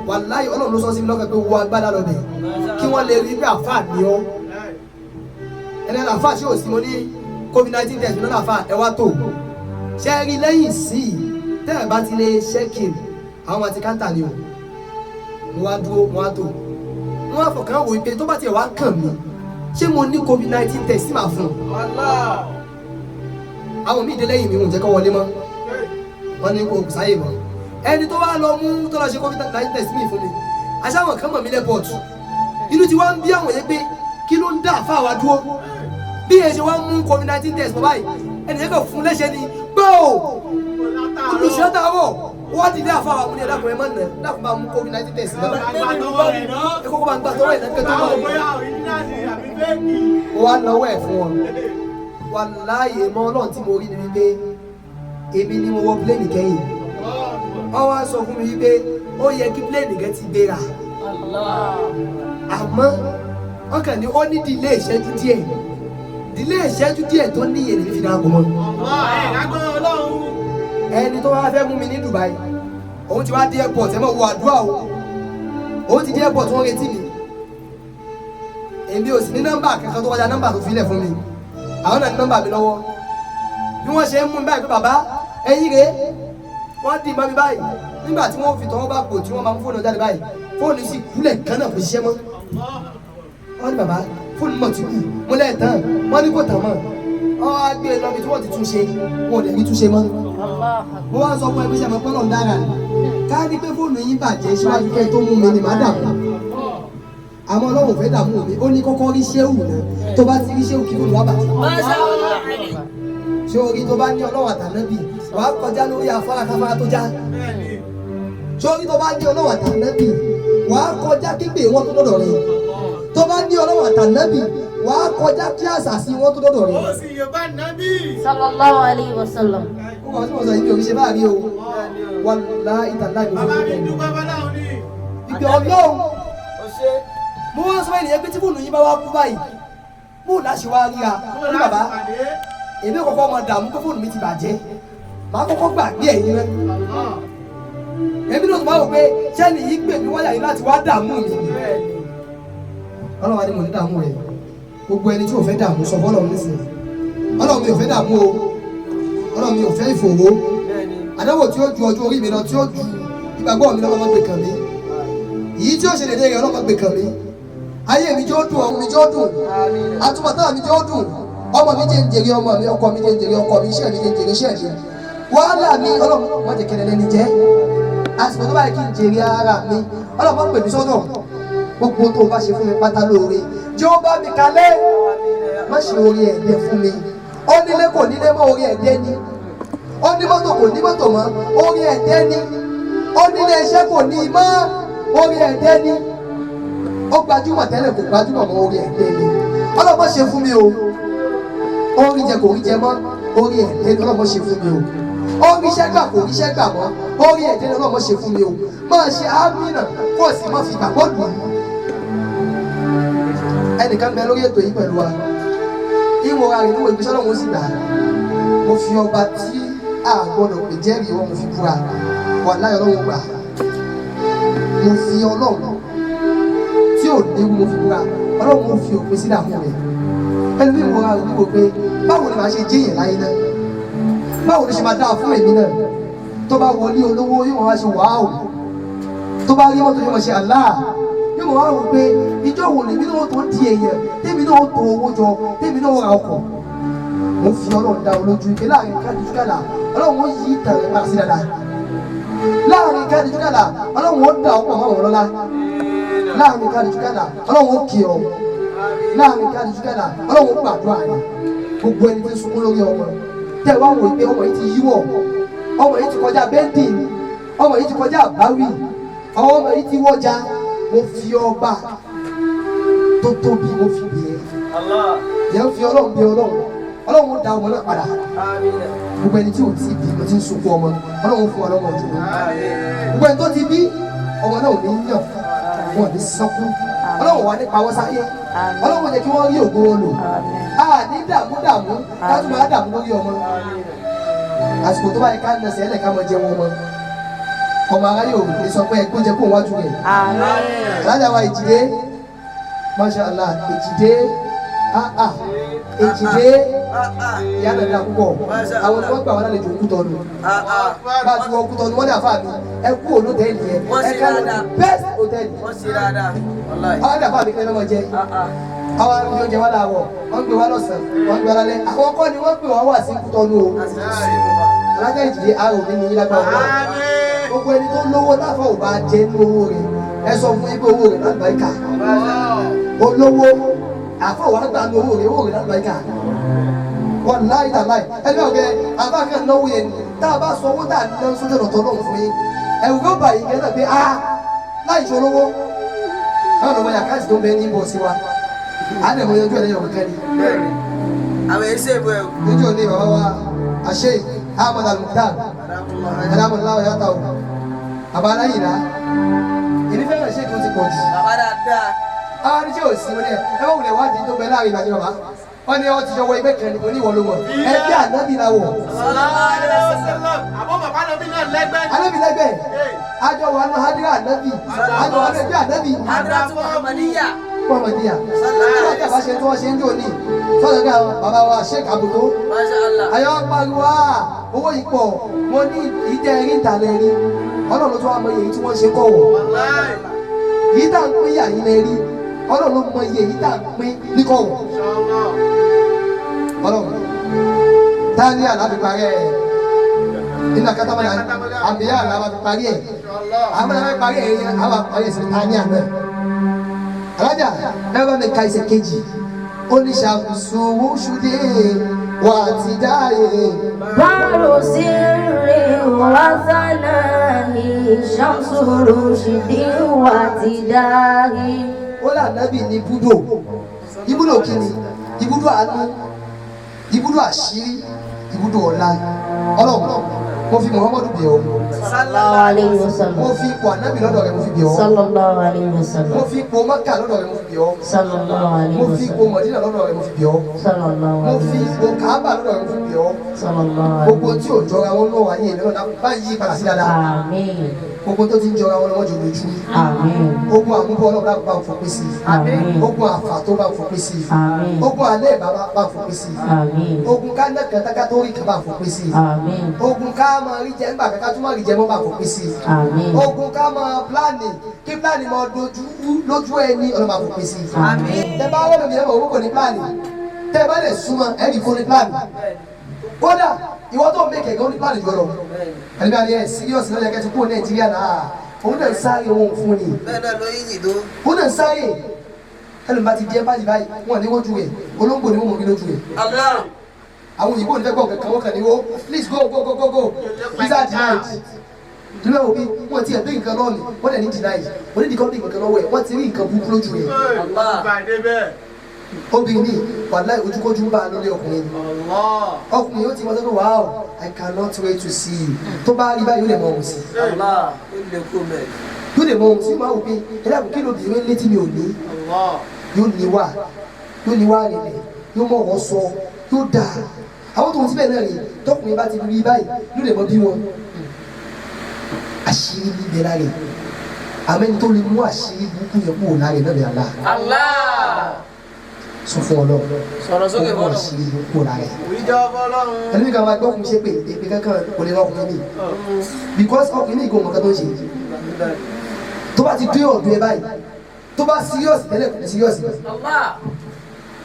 Wàláhì Ọlọ́run ló sọ sí mi lọ́kàn pé wọ agbádá lọ bẹ̀. Kí wọ́n lè rí pé àfáà ni ọ́. Ẹni àfáà ṣé ò sí mo ní COVID-19 test mi lọ́nà àfáà ẹ wá tó. Ṣé rí lẹ́yìn sí i tẹ́ ẹ̀ bá ti lè ṣẹ́ẹ̀kì àwọn àti káńtà ni o. Mo wá dúró mo wá tó. Mo wá fọkàn wò pé tó bá tiẹ̀ wá kàn mí ṣé mo ní COVID-19 test sí màá fún un. Àwọn míì dé lẹ́yìn mi ò jẹ́ kó wọlé mọ́. Wọ́n ní kò sáyè mọ́. Ẹni tó wá lọ mú tó lọ ṣe COVID-19 test mi fún mi. Aṣáwọn kan mọ̀ mí lẹ́pọ̀tù. Inú ti wá ń bí àwọn yẹn pé kí ló ń dá àfa wa dúró. Bí ẹ ṣe wá ń mú COVID-19 test mọ́ báyìí, ẹnì yẹn kàn fún léṣe ni gbóò. Olùṣọ́tàwọ̀ wọ́n ti dé àfa wa mú ní ẹ̀dá kùnrin mọ́ nà dákun bá mú COVID-19 test náà. Ẹ kókó bá ń gbà tọwọ́ ẹ̀ náà kẹ́tọ́ mọ́. Mo wá lọ́wọ́ ẹ̀ fún wọn. Wàláyé mọ́ Ọlọ́run tí mo rí ni wípé èmi ni mo wọ pílẹ̀nì kẹ́yìn. Wọ́n wá sọ fún mi wípé ó yẹ kí pílẹ̀nì kẹ́ ti gbéra. Àmọ́ wọ́n kàn ní ó ní dìlé ìṣẹ́jú díẹ̀. Dìlé ìṣẹ́jú díẹ̀ tó níyè lèmi fi darapọ̀ mọ́. Ẹni tó wá fẹ́ mú mi ní Dubai, òun ti wá dé airport ẹ mọ̀ wo àdúrà o. Òun ti dé airport wọ́n retí mi. Èmi ò sì ní nọ́mbà kankan tó kọjá nọ́mbà tó filẹ̀ fún mi. Àwọn náà ní nọ́mbà mi lọ́wọ́. Bí wọ́n ṣe ń mú mi báyìí pé bàbá ẹ̀yin rèé, wọ́n dì mọ́ mi báyìí. Nígbà tí wọ́n fi tọwọ́ bá pò tí wọ́n máa mú fóònù jáde báyìí, fóònù sì kúlẹ̀ kan náà kò ṣiṣẹ́ mọ́. Wọ́n ní bàbá fóònù mọ̀ ti kú, mo lẹ́ẹ̀ tán, wọ́n ní kò tán mọ́. Wọ́n wá gbé e lọ bí tí wọ́n ti tún ṣe, wọn ò dẹ̀ rí tún ṣe mọ́. Mo wá sọ fún ẹbí sẹ́mi pé Ọlọ́run dára ni. Ká ní pé fóònù yín bàjẹ́ síwájú kẹ́ tó mú mi ni màá dààmú. Àmọ́ Ọlọ́run fẹ́ dààmú mi, ó ní kọ́kọ́ rí ṣéwù náà, tó bá ti rí ṣéwù kí fóònù wá bàjẹ́. Ṣé orí tó bá ní Ọlọ́run àtànábì, wàá kọjá lórí afárá káfárá tó já. Ṣé orí tó bá ní Ọlọ́run àtànábì, wàá kọjá kígbe wọn tó dọ̀dọ̀ rẹ̀. Tó bá ní Ọlọ́run àtànábì, wàá kọjá kí àṣàsí wọn tó dọ̀dọ̀ rẹ̀. Sallallahu alayhi wa sallam. Ó wà tí mo sọ yìí mi ò fi ṣe báàrí o. Wàláhì tàláhì mo fi tẹ̀lé. Ìgbẹ́ Ọlọ́run. Mo wá sọ ènìyàn pé tí fóònù yín bá wá kú báyìí, mo láṣẹ wá ríra. Ní bàbá, èmi kọ́kọ́ máa dààmú pé fóònù mi ti bàjẹ́. Màá kọ́kọ́ gbàgbé ẹ̀yin rẹ. Èmi náà tó máa wò pé ṣẹ́ni yìí gbè mí wáyà yìí láti wá dààmú mi. Ọlọ́run wa ni mo ní dààmú rẹ̀. Gbogbo ẹni tí ò fẹ́ dààmú sọ fọ́lọ́run nísìnyí. Ọlọ́run mi ò fẹ́ dààmú o. Ọlọ́run mi ò fẹ́ ìfòòró. Àdánwò tí ó ju ọjọ́ orí mi lọ, tí ó ju ìgbàgbọ́ mi lọ́wọ́ gbé kàn mí. Èyí tí ó ṣe dédé rẹ̀ ọlọ́mọ gbé kàn mí. Ayé mi jẹ́ ó dùn, ọmọ mi jẹ́ ó dùn. Àtúbọ̀tán mi jẹ́ ó dùn. Ọmọ mi jẹ́ ń jèrè ọmọ mi, ọkọ mi jẹ́ ń jèrè ọkọ mi, iṣẹ́ mi jẹ́ ń jèrè iṣẹ́ mi. Wàhálà mi Ọlọ́run má jẹ́ kẹlẹ́lẹ́ ni jẹ́. Àsìkò tó bá yẹ kí n jèrè ara mi, Ọlọ́run má pè mí sọ́dọ̀. Gbogbo tó o bá ṣe fún mi pátá lóore. Jẹ́ ó bá mi kalẹ̀. Má ṣe orí ẹ̀dẹ fún mi. Ó nílé kò nílé mọ́ orí ẹ̀dẹ ni. Ó ní mọ́tò kò ní mọ́tò mọ́ orí ẹ̀dẹ́ ni. Ó nílé iṣẹ́ kò ní mọ́ orí ẹ̀dẹ́ ni. Ó gbajúmọ̀ tẹ́lẹ̀ kò gbajúmọ̀ mọ́ orí ẹ̀dẹ́ ni. Ọlọ́mọ ṣe fún mi o. Ó rí jẹ kò rí jẹ mọ́ orí ẹ̀dẹ́ ni. Ọlọ́mọ ṣe fún mi o. Ó rí iṣẹ́ gbà kò rí iṣẹ́ gbà mọ́ orí ẹ̀dẹ́ ni. Ọlọ́mọ ṣe fún mi o. Máa ṣe ámìnà kó o sì má fi gbàgbọ́ lù ú. Ẹnìkan bẹ lórí ètò yìí pẹ̀lú wa. Ìwọ̀n ara rẹ̀ níwọ̀n ìgbésẹ̀ ọlọ́run ó sì gbà. Mo fi ọba tí a gbọ́dọ̀ pè jẹ́rìí wọn mo fi búra. Wàláhì ọlọ́run gbà. Mo fi ọlọ́run tí ò léwu mo fi búra. Ọlọ́run ó fi òpin sí ìdààmú rẹ̀. Ẹlòmíì wọ́n ra ìdúgbò pé báwo ni màá ṣe jíyàn láyé náà? Báwo ni ṣe máa dáa fún èmi náà? Tó bá wọlé olówó yóò máa ṣe wàá tó bá rí mọ́tò yóò máa ṣe àlá yóò máa wá wò pé ìjọ wo lèmi náà tó di èèyàn tèmi náà tó owó jọ tèmi náà ra ọkọ̀. Mo fi ọlọ́run dá ọ lójú pé láàrin káàdì júkàlà ọlọ́run ó yí ìtàn rẹ̀ padà sí dáadáa. Láàrin káàdì júkàlà ọlọ́run ó dà ọ̀pọ̀ mọ́ ọ̀rọ̀ lọ́lá. Láàrin káàdì júkàlà ọlọ́run ó kì ọ́. Láàrin káàdì júkàlà ọlọ́run ó gbàdúrà rẹ̀. Gbogbo ẹni tí ń sunkún lórí ọmọ tẹ wá wò pé ọmọ yìí ti yíwọ̀, ọmọ yìí ti kọjá bẹ́ńdì, ọmọ yìí ti kọjá àbáwí, ọmọ yìí ti wọ́jà. Mo fi ọba tó tóbi mo fi bẹ̀ ẹ́. Yẹn fi ọlọ́run bẹ̀ ọlọ́run, ọlọ́run ó da ọmọ náà padà. Gbogbo ẹni tí ò tí bí mo ti ń sunkún ọmọ, ọlọ́run fún ọlọ́mọ ọdún. Gbogbo ẹni tó ti bí ọmọ náà ò ní yàn, wọn ò ní sọkún. Ọlọ́run wà ní pawọ́ sáyé, ọlọ́run jẹ́ kí wọ́n rí ògo wọn lò. A ní dààmú dààmú ká tún máa dààmú lórí ọmọ. Àsìkò tó bá yẹ ká nàṣẹ́ ẹlẹ́ ká máa jẹun ọmọ. Ọmọ aráyé ò ní sọ pé ẹ gbóúnjẹ kó wájú rẹ̀. Alájà wa Èjìdé, Masha Allah, Èjìdé, Èjìdé, ìyá nàdá púpọ̀. Àwọn tí wọ́n gbà wọ́n lálejò Kútọ́nù. Bá a ti wọ Kútọ́nù, wọ́n ní àfáà mi, ẹ kú òlótẹ́ẹ̀lì yẹn, ẹ ká lọ best hòtẹ́ẹ̀lì. Àwọn ní àfáà mi kí ẹ mọ̀ jẹ. Àwọn arúgbó oúnjẹ wá láàárọ̀, wọ́n gbé wá lọ́sàn-án, wọ́n gbé wá lálẹ́. Àwọn kọ́ ni wọ́n pè wá wá sí Kútọ́nù o. Alájà Èjìdé, àrò mi ní lágbára ọ̀la. Gbogbo ẹni tó lówó láfọ̀ ò bá jẹ nínú owó rẹ̀, ẹ sọ fún yín pé owó rẹ̀ lálùbáríkà. Olówó àfọ̀ wàá gbà ní owó rẹ̀, owó rẹ̀ lálùbáríkà. Wàláhì tàláhì, ẹni bá wọ àbá kan náwó yẹn ni tá a bá sọ owó tá a ná sójú ọ̀nà tọ́ lọ́hùn fún yín. Ẹ̀rù yóò bà yín kẹ́ náà pé a láì ṣe olówó. Báwo ló wọ yà káàsì tó ń bẹ ní bọ̀ sí wa? A lè mọ yanjú ẹ̀ lẹ́yìn ọ̀kẹ́ ni. Àwọn èsè ìbò ẹ̀. Níjọ́ ní bàbá wa Àṣẹ Ahmad Al-Mukhtar Alámọ̀láwọ̀ yàtọ̀ o. Bàbá aláyìnlá. Èmi fẹ́ràn ṣé kí o ti pọ̀ jù. Bàbá dáadáa. Àwọn oníṣẹ́ òsì wọn ni ẹ bá wulẹ̀ wádìí tó bẹ láàrin ìbàdí bàbá. Wọ́n ní ọ ti jọ wọ ẹgbẹ́ kan ní oníwọ̀ ló wọ̀. Ẹgbẹ́ ànábì la wọ̀. Àbọ̀ bàbá náà bí náà lẹ́gbẹ́. Ànábì lẹ́gbẹ̀ẹ́. Àjọ wà nù Hádírà ànábì. Àjọ wà nù ẹgbẹ́ ànábì. Hadratu Muhammadiyya. Muhammadiyya. Nígbà tí a bá ṣe tí wọ́n ṣe ń jò ní. Sọ́dọ̀ ní àwọn bàbá wa Sheikh Abudu. Masha Allah. Ayọ̀ pariwo owó ìpọ̀ mo ní ìdẹ́ rí ìtàlẹ̀ rí. Ọlọ́run tó wá mọ iye tí wọ́n ṣe kọ̀ wọ̀. Èyí tá à ń pín yà yín lẹ rí. Ọlọ́run ló mọ iye èyí tá à ń pín ní kọ̀ wọ̀. Ọlọ́run táyà àlá fi parí ẹ̀. Nínú akátá àbíyá àlá fi parí ẹ̀. Àwọn àlá fi parí ẹ̀ yẹn àwọn àparí ẹ̀ sí táyà náà. Alájà ẹ bá mi ka ẹsẹ̀ kejì. Ó ní ṣàkóso ṣùdé wà á ti dáyé. Báàrù sí rí wàsánà ìṣàmùsù rúṣìdì wà ti dáhì. Ó là nábì ní ibùdó. Ibùdó kìíní, ibùdó àánú, ibùdó àṣírí, ibùdó ọ̀la. Ọlọ́run, mo fi Muhammadu bẹ̀ ọ́. Sallallahu alayhi wa sallam. Mo fi ipò ànábì lọ́dọ̀ rẹ mo fi bẹ̀ ọ́. Sallallahu alayhi wa sallam. Mo fi ipò Mẹ́kà lọ́dọ̀ rẹ mo fi bẹ̀ ọ́. Sallallahu alayhi Mo wa fi ipò sallam. Mọ̀dínà lọ́dọ̀ rẹ mo fi bẹ̀ ọ́. Sallallahu Mo alayhi fi wa ipò sallam. Kàábà lọ́dọ̀ rẹ mo fi bẹ̀ ọ́. Sallallahu alayhi Gbogbo tí ò jọra wọn lọ́wọ́ ayé mi lọ́dọ̀ bá yí padà sí dáadáa. Àmín. Gbogbo tó ti ń jọra wọn lọ́wọ́ jò lójú. Àmín. Ogun àmúbọ̀ ọlọ́run bá ń fòpin sí i. Àmín. Ogun àfà tó bá ń fòpin sí i. Àmín. Ogun alẹ́ ìbá bá ń fòpin sí i. Àmín. Ogun ká ná kan táká tó rí kan bá ń fòpin sí i. Àmín. Ogun ká máa rí jẹ nígbà kankan tó máa rí jẹ mọ́ bá ń fòpin sí i. Àmín. Ogun ká máa pílánì kí pílánì máa dojú lójú ẹni ọlọ́run bá fòpin sí i. Àmín. Tẹ bá wọ́n lòmìnira mọ̀ owó kò ní pílánì. Tẹ bá lè súnmọ́ ẹ̀rí kò ní pílánì. Kódà ìwọ tó ń mẹ́kẹ̀ẹ́ gan ní pílánì jọ lọ. Ẹni bá ní ẹ síríọ̀sì lọ́jà kẹ́tù kúrò Nàìjíríà náà. Òun náà ń sáré owó fún ni. Bẹ́ẹ̀ náà ló yí ìdó. Òun náà ń sáré. Ẹlòmí bá ti di ẹ́mbáàsì báyìí, wọ́n ní wọ́n ju rẹ̀. Olóńgbò ni wọ́n mọ̀ mí lójú rẹ̀. Allah. Àwọn òyìnbó ní fẹ́ gbọ́ nǹkan kan wọ́n kàn ní wó. Please go go go go go. Visa denied. Ìlú ẹ̀ òbí wọ́n ti ẹ̀ bí nǹkan lọ́ọ̀nì, wọ́n dẹ̀ ní denied. Wọ́n ní nìkan bí nǹkan lọ́wọ́ ẹ̀, wọ́n ti rí nǹkan burúkú lójú rẹ̀. Obìnrin mi, wàláì ojúkójú ń bá a lórí ọkùnrin ni. Ọkùnrin yóò ti mọ sọ́kọ̀ wow, I cannot wait to see you. Tó bá rí báyìí yóò lè mọ ohun sí. Allah. Ó lè kó mẹ́. Yóò lè mọ ohun sí, máa wò pé ẹ̀dá kò kí lóbìnrin létí mi ò ní. Yóò ní wà, yóò ní wà rẹ̀lẹ̀, Yóò mọ̀ ọ̀rọ̀ sọ, yóò dáa. Àwọn tòun síbẹ̀ náà rè tọkùnrin bá ti rí báyìí ló lè mọ bí wọn. Àṣírí níbẹ̀ lára ẹ̀. Àmọ́ ẹni tó lè mú àṣírí burúkú yẹn kúrò lára ẹ̀ náà ni Allah. Allah. Sọ fún Ọlọ́run. Sọ̀rọ̀ sókè Ó mú fọlọ́. àṣírí burúkú kúrò lára ẹ̀. Ìjọba Ọlọ́run. Ẹlẹ́mi kan máa gbọ́ ọkùnrin ṣe pé èpè kankan kò lè rán ọkùnrin mi. Because ọkùnrin ní ìgò mọ̀ọ́kan tó ń ṣe. Tó bá ti dé ọ̀dọ̀ ẹ báyìí, tó bá serious tẹ́lẹ̀ kò ní serious mọ́. Allah.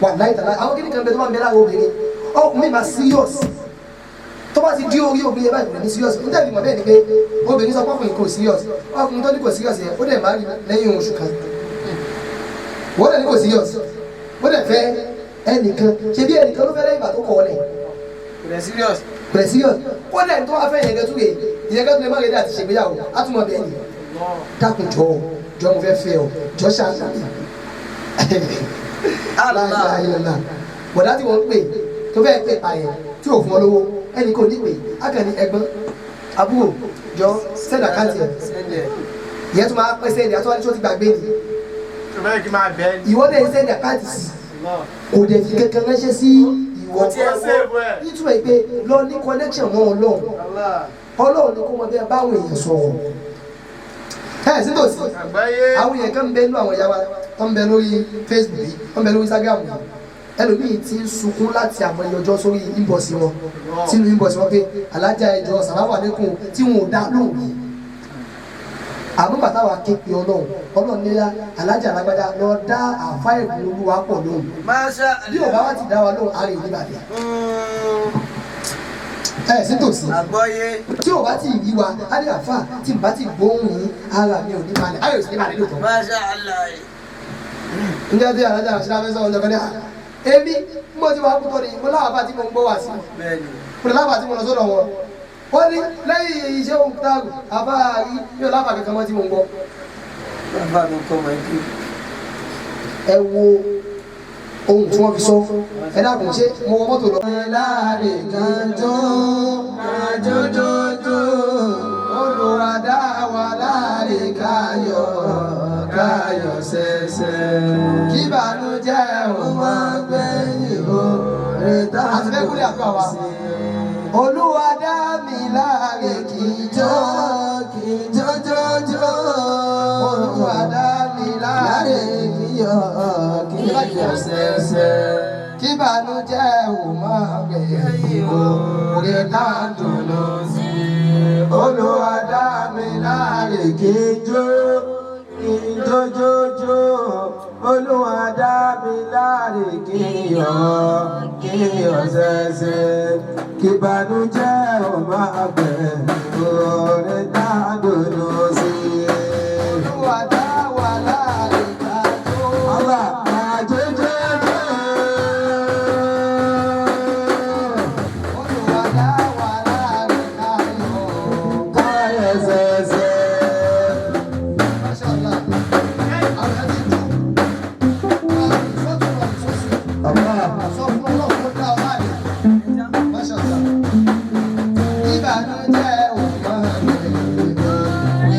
Wà láì tàlá àwọn kíni kan bẹ tó máa ń bẹ lára obìnrin ọkùnrin máa serious tó bá ti di orí obìnrin yẹn báyìí kò ní serious níta ìgbìmọ̀ bẹ́ẹ̀ ni pé obìnrin sọ pé ọkùnrin kò serious ọkùnrin tó ní kò serious yẹn ó dẹ̀ máa rí lẹ́yìn oṣù kan wọ́n dẹ̀ ní kò serious ó dẹ̀ fẹ́ ẹnìkan ṣe bí ẹnìkan ló fẹ́ lẹ́yìn ìgbà tó kọ̀ ọ́ lẹ̀ Kò dẹ̀ serious. kò dẹ̀ serious ó dẹ̀ tó wá fẹ́ yẹn gẹ́tù rè ìyẹn gẹ́tù lè má rẹ̀ dé àti ṣègbéyàwó á tún mọ̀ bẹ́ẹ̀ ni dákun jọ jọ mo fẹ́ fẹ́ ọ jọ ṣáà Allah. bọ̀dá tí wọ́n ń pè tó fẹ́ pè pààyàn tí ò fún ọ lówó ẹnì kò ní pè á kàn ní ẹ̀gbọ́n àbúrò jọ send àkáǹtì ẹ̀ Send ẹ̀. ìyẹn tó máa pẹ́ send àtúwájú tó ti gbàgbé ni Tó fẹ́ kí máa bẹ́ẹ̀ ni. ìwọ dẹ̀ ń send àkáǹtì sí kò dẹ̀ fi kankan ránṣẹ́ sí ìwọ Kò tiẹ̀ Ó sèbù ẹ̀. nítumọ̀ yìí pé lọ ní connection mọ́ Ọlọ́run Allah. Ọlọ́run ni kó mọ bí ẹ báwọn èèyàn sọ̀rọ̀ ẹ̀ sí tòsí Àgbáyé. àwọn èèyàn kan ń bẹ nínú àwọn ìyá wa tó ń bẹ lórí Facebook yìí tó ń bẹ lórí Instagram yìí ẹlòmíì ti ń sunkún láti àmọ́ iye ọjọ́ sórí inbox wọn sínú inbox wọn pé alájà ẹjọ́ sàlámù àlékún tí wọn ò dá lóhùn yìí àmọ́ bàtà wa ké pe Ọlọ́run Ọlọ́run nílá alájà alágbádá lọ dá àfa ẹ̀bùn olúwa pọ̀ lóhùn Masha bí ò bá wá ti dá wa lóhùn àárẹ̀ ìlú Ìbàdàn ẹ sí tòsí Àgbọ́yé. tí ò bá ti rí wa á ní àfa tí n bá ti gbóhùn yín ara mi ò ní balẹ̀ ayò sì ní balẹ̀ lóòótọ́. Masha Allah. njẹ́ tí alájà àṣírà fẹ́ sọ̀rọ̀ ọ̀jọ̀gbọ́n ní à èmi mo ti wà kútọ́ ni mo láwàá tí mo ń gbọ́ wá sí Bẹ́ẹ̀ni. mo láwàá tí mo lọ sọ́dọ̀ wọn wọ́n ní lẹ́yìn iṣẹ́ ohun táàgù àbá rí mi ò láwàá kankan mọ́ tí mo ń gbọ́. Bàbá mi kọ́ mọ̀ ẹ́ kí. Ẹ wo ohun tí wọ́n fi sọ ẹ dákun ṣé mo wọ mọ́tò lọ. láàrin kanjọ́ Àjọjọjọ olùwàdà wà láàrin káyọ̀ káyọ̀ ṣẹ̀ṣẹ̀. kí ìbànújẹ́ Ó ò máa gbẹ̀yìn oore tá a Àti fẹ́ kúlẹ̀ àdúrà wa. Olúwa dá mi láre kì í jó. Kì í jọjọjọ. Olúwa dá mi láre Láre kíyọ̀ kíyọ̀ ṣẹ̀ṣẹ̀. kí ìbànújẹ́ ò máa gbẹ̀yìn oore tá a dùn sí. Olúwa dá mi láre kì í jó kì í jójójó. Olúwa dá mi láre kí yọ̀ kí yọ̀ ṣẹ̀ṣẹ̀. Kí ìbànújẹ́ ò máa gbẹ̀yìn oore tá a dùn sí. Olúwa dá wa láre ká jó. Allah àjẹjẹjẹ. Olúwa dá wa láre ká yọ̀. Káyọ̀ ṣẹ̀ṣẹ̀. Masha Allah. Àwọn ẹni tó. Sọ́tún wà sọ́sì. Allah. Sọ fún Ọlọ́run kó dá ọ láre. Masha Allah. Ìbànújẹ́ ò máa gbẹ̀yìn oore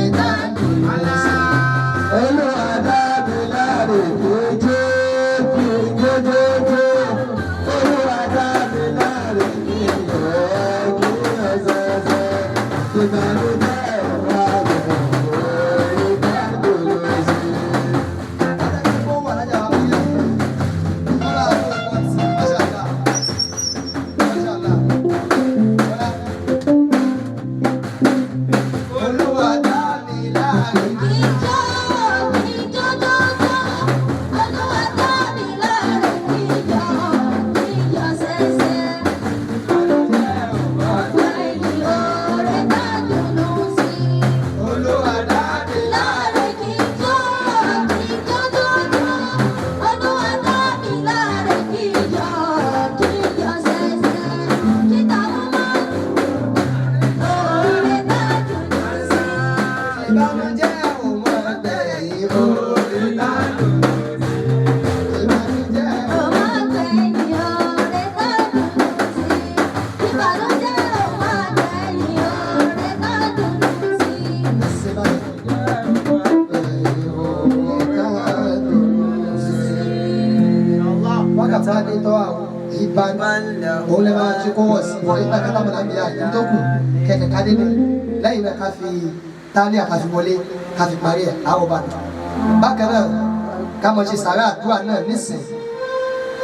ìbá òun lè máa ṣe kówó sí wọ ìgbà kátà mọ̀lá mi àyè tó kù kẹ̀kẹ́ ká délé lẹ́yìn náà ká fi tání àkàfi wọlé ká fi parí ẹ̀ àwọn bá dùn. Bákan náà ká mọ̀ ṣe sàrà àdúrà náà nísìn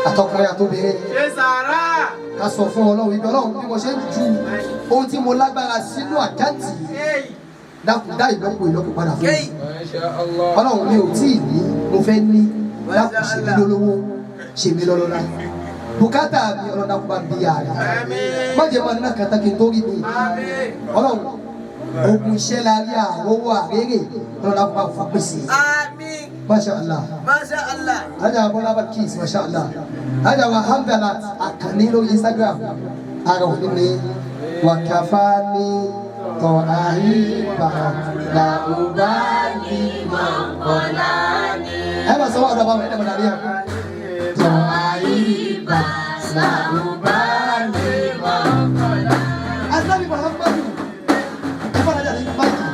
àtọkùnrin àtobìnrin Ṣe sàrà. ká sọ fún Ọlọ́run ibi Ọlọ́run bí mo ṣe ń ju ohun tí mo lágbára sínú àkáǹtì dákun dá ìlọ́po ìlọ́po padà fún mi. Ọlọ́run mi ò tí ì ní, mo fẹ́ ní, dákun ṣe mí lólówó, ṣe mí lọ́lọ́lá, bùkátà mi Ọlọ́run dákun bá ń bí yàrá, má jẹ́ máa ná kàtà kí n tó rí mi. Ọlọ́run ogun iṣẹ́ la rí àwọ̀wọ́ àrèrè, Ọlọ́run dákun bá fòpin sí i. Àmín. Masha Allah. Masha Allah. Aja Bọ́lá Bakis, masha Allah. Aja wa Hamdalat Akànní lórí Instagram. Ara òní ni wàkàfà ní tọ́ àyíbá làbúbá ní mọ̀kànlá ní. Ẹ bá sọ wà ọ̀dọ̀ bàbá ẹ̀ dẹ̀mọ̀ dàrí ẹ̀. Tọ́ àyíbá làbúbá ní mọ̀kànlá. Asabi Muhammadu. Ẹ bá dájà ní máìkì.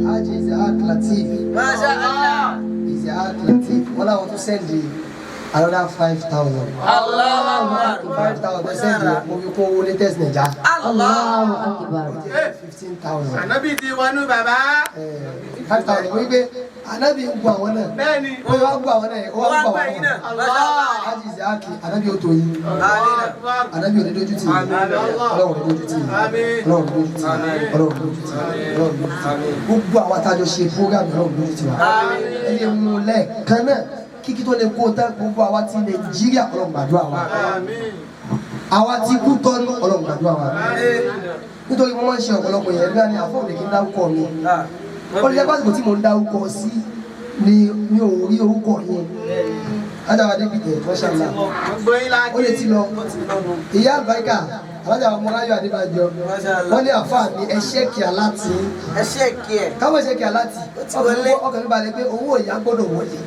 Haji Isaac Latif. Masha Allah. Isaac Latif. Wọ́n láwọn tún send Another 5,000. Allahu Akbar. 5,000 sẹ́ndì mo fi kún owó latest Naija. Allahu Akbar. 15,000. Ànábì ti wọnú bàbá. 5,000 wọ́n gbé Ànábì ń bu àwọn náà. Bẹ́ẹ̀ni. Ó wá ń bu àwọn náà ó wá ń bu àwọn náà. Allah. Ájì Ìsìákì Ànábì ó tó yín. Ànábì ò ní dójú tì yín. Ọlọ́run ò ní dójú tì yín. Ọlọ́run ò ní dójú tì yín. Ọlọ́run ò ní dójú tì yín. Ọlọ́run ò ní dójú tì yín. Gbogbo àwọn atájọ ṣe program Ọlọ́run ò ní dójú tì wá. Ẹ mú lẹ́ẹ̀kan náà kíkí tó lè kó tán gbogbo àwa ti Nàìjíríà Ọlọ́run gbàdúrà wa. Àwa ti kú tọ́nu Ọlọ́run gbàdúrà wa. Nítorí wọ́n máa ń ṣe ọ̀pọ̀lọpọ̀ yẹn bí wọ́n ní àfọ̀wọ́n lè kí n dárúkọ mi. Ó lè jẹ́ pásítọ̀ tí mò ń dárúkọ sí ni mi ò rí orúkọ yẹn. Ajáwa Adégbìtẹ̀ Mashallah. Gbogbo yín la Ó lè ti lọ. Ìyá àlùbáríkà Alájà Mọ́ráyọ̀ Adébájọ. Wọ́n ní àfáà mi ẹ ṣẹ́ẹ̀kì aláàtì. Ẹ ṣe kí ẹ. Káwọn ṣẹ́ẹ̀kì aláàtì. Ọkàn mi balẹ̀ pé owó ìyá gbọ́dọ̀ wọlé.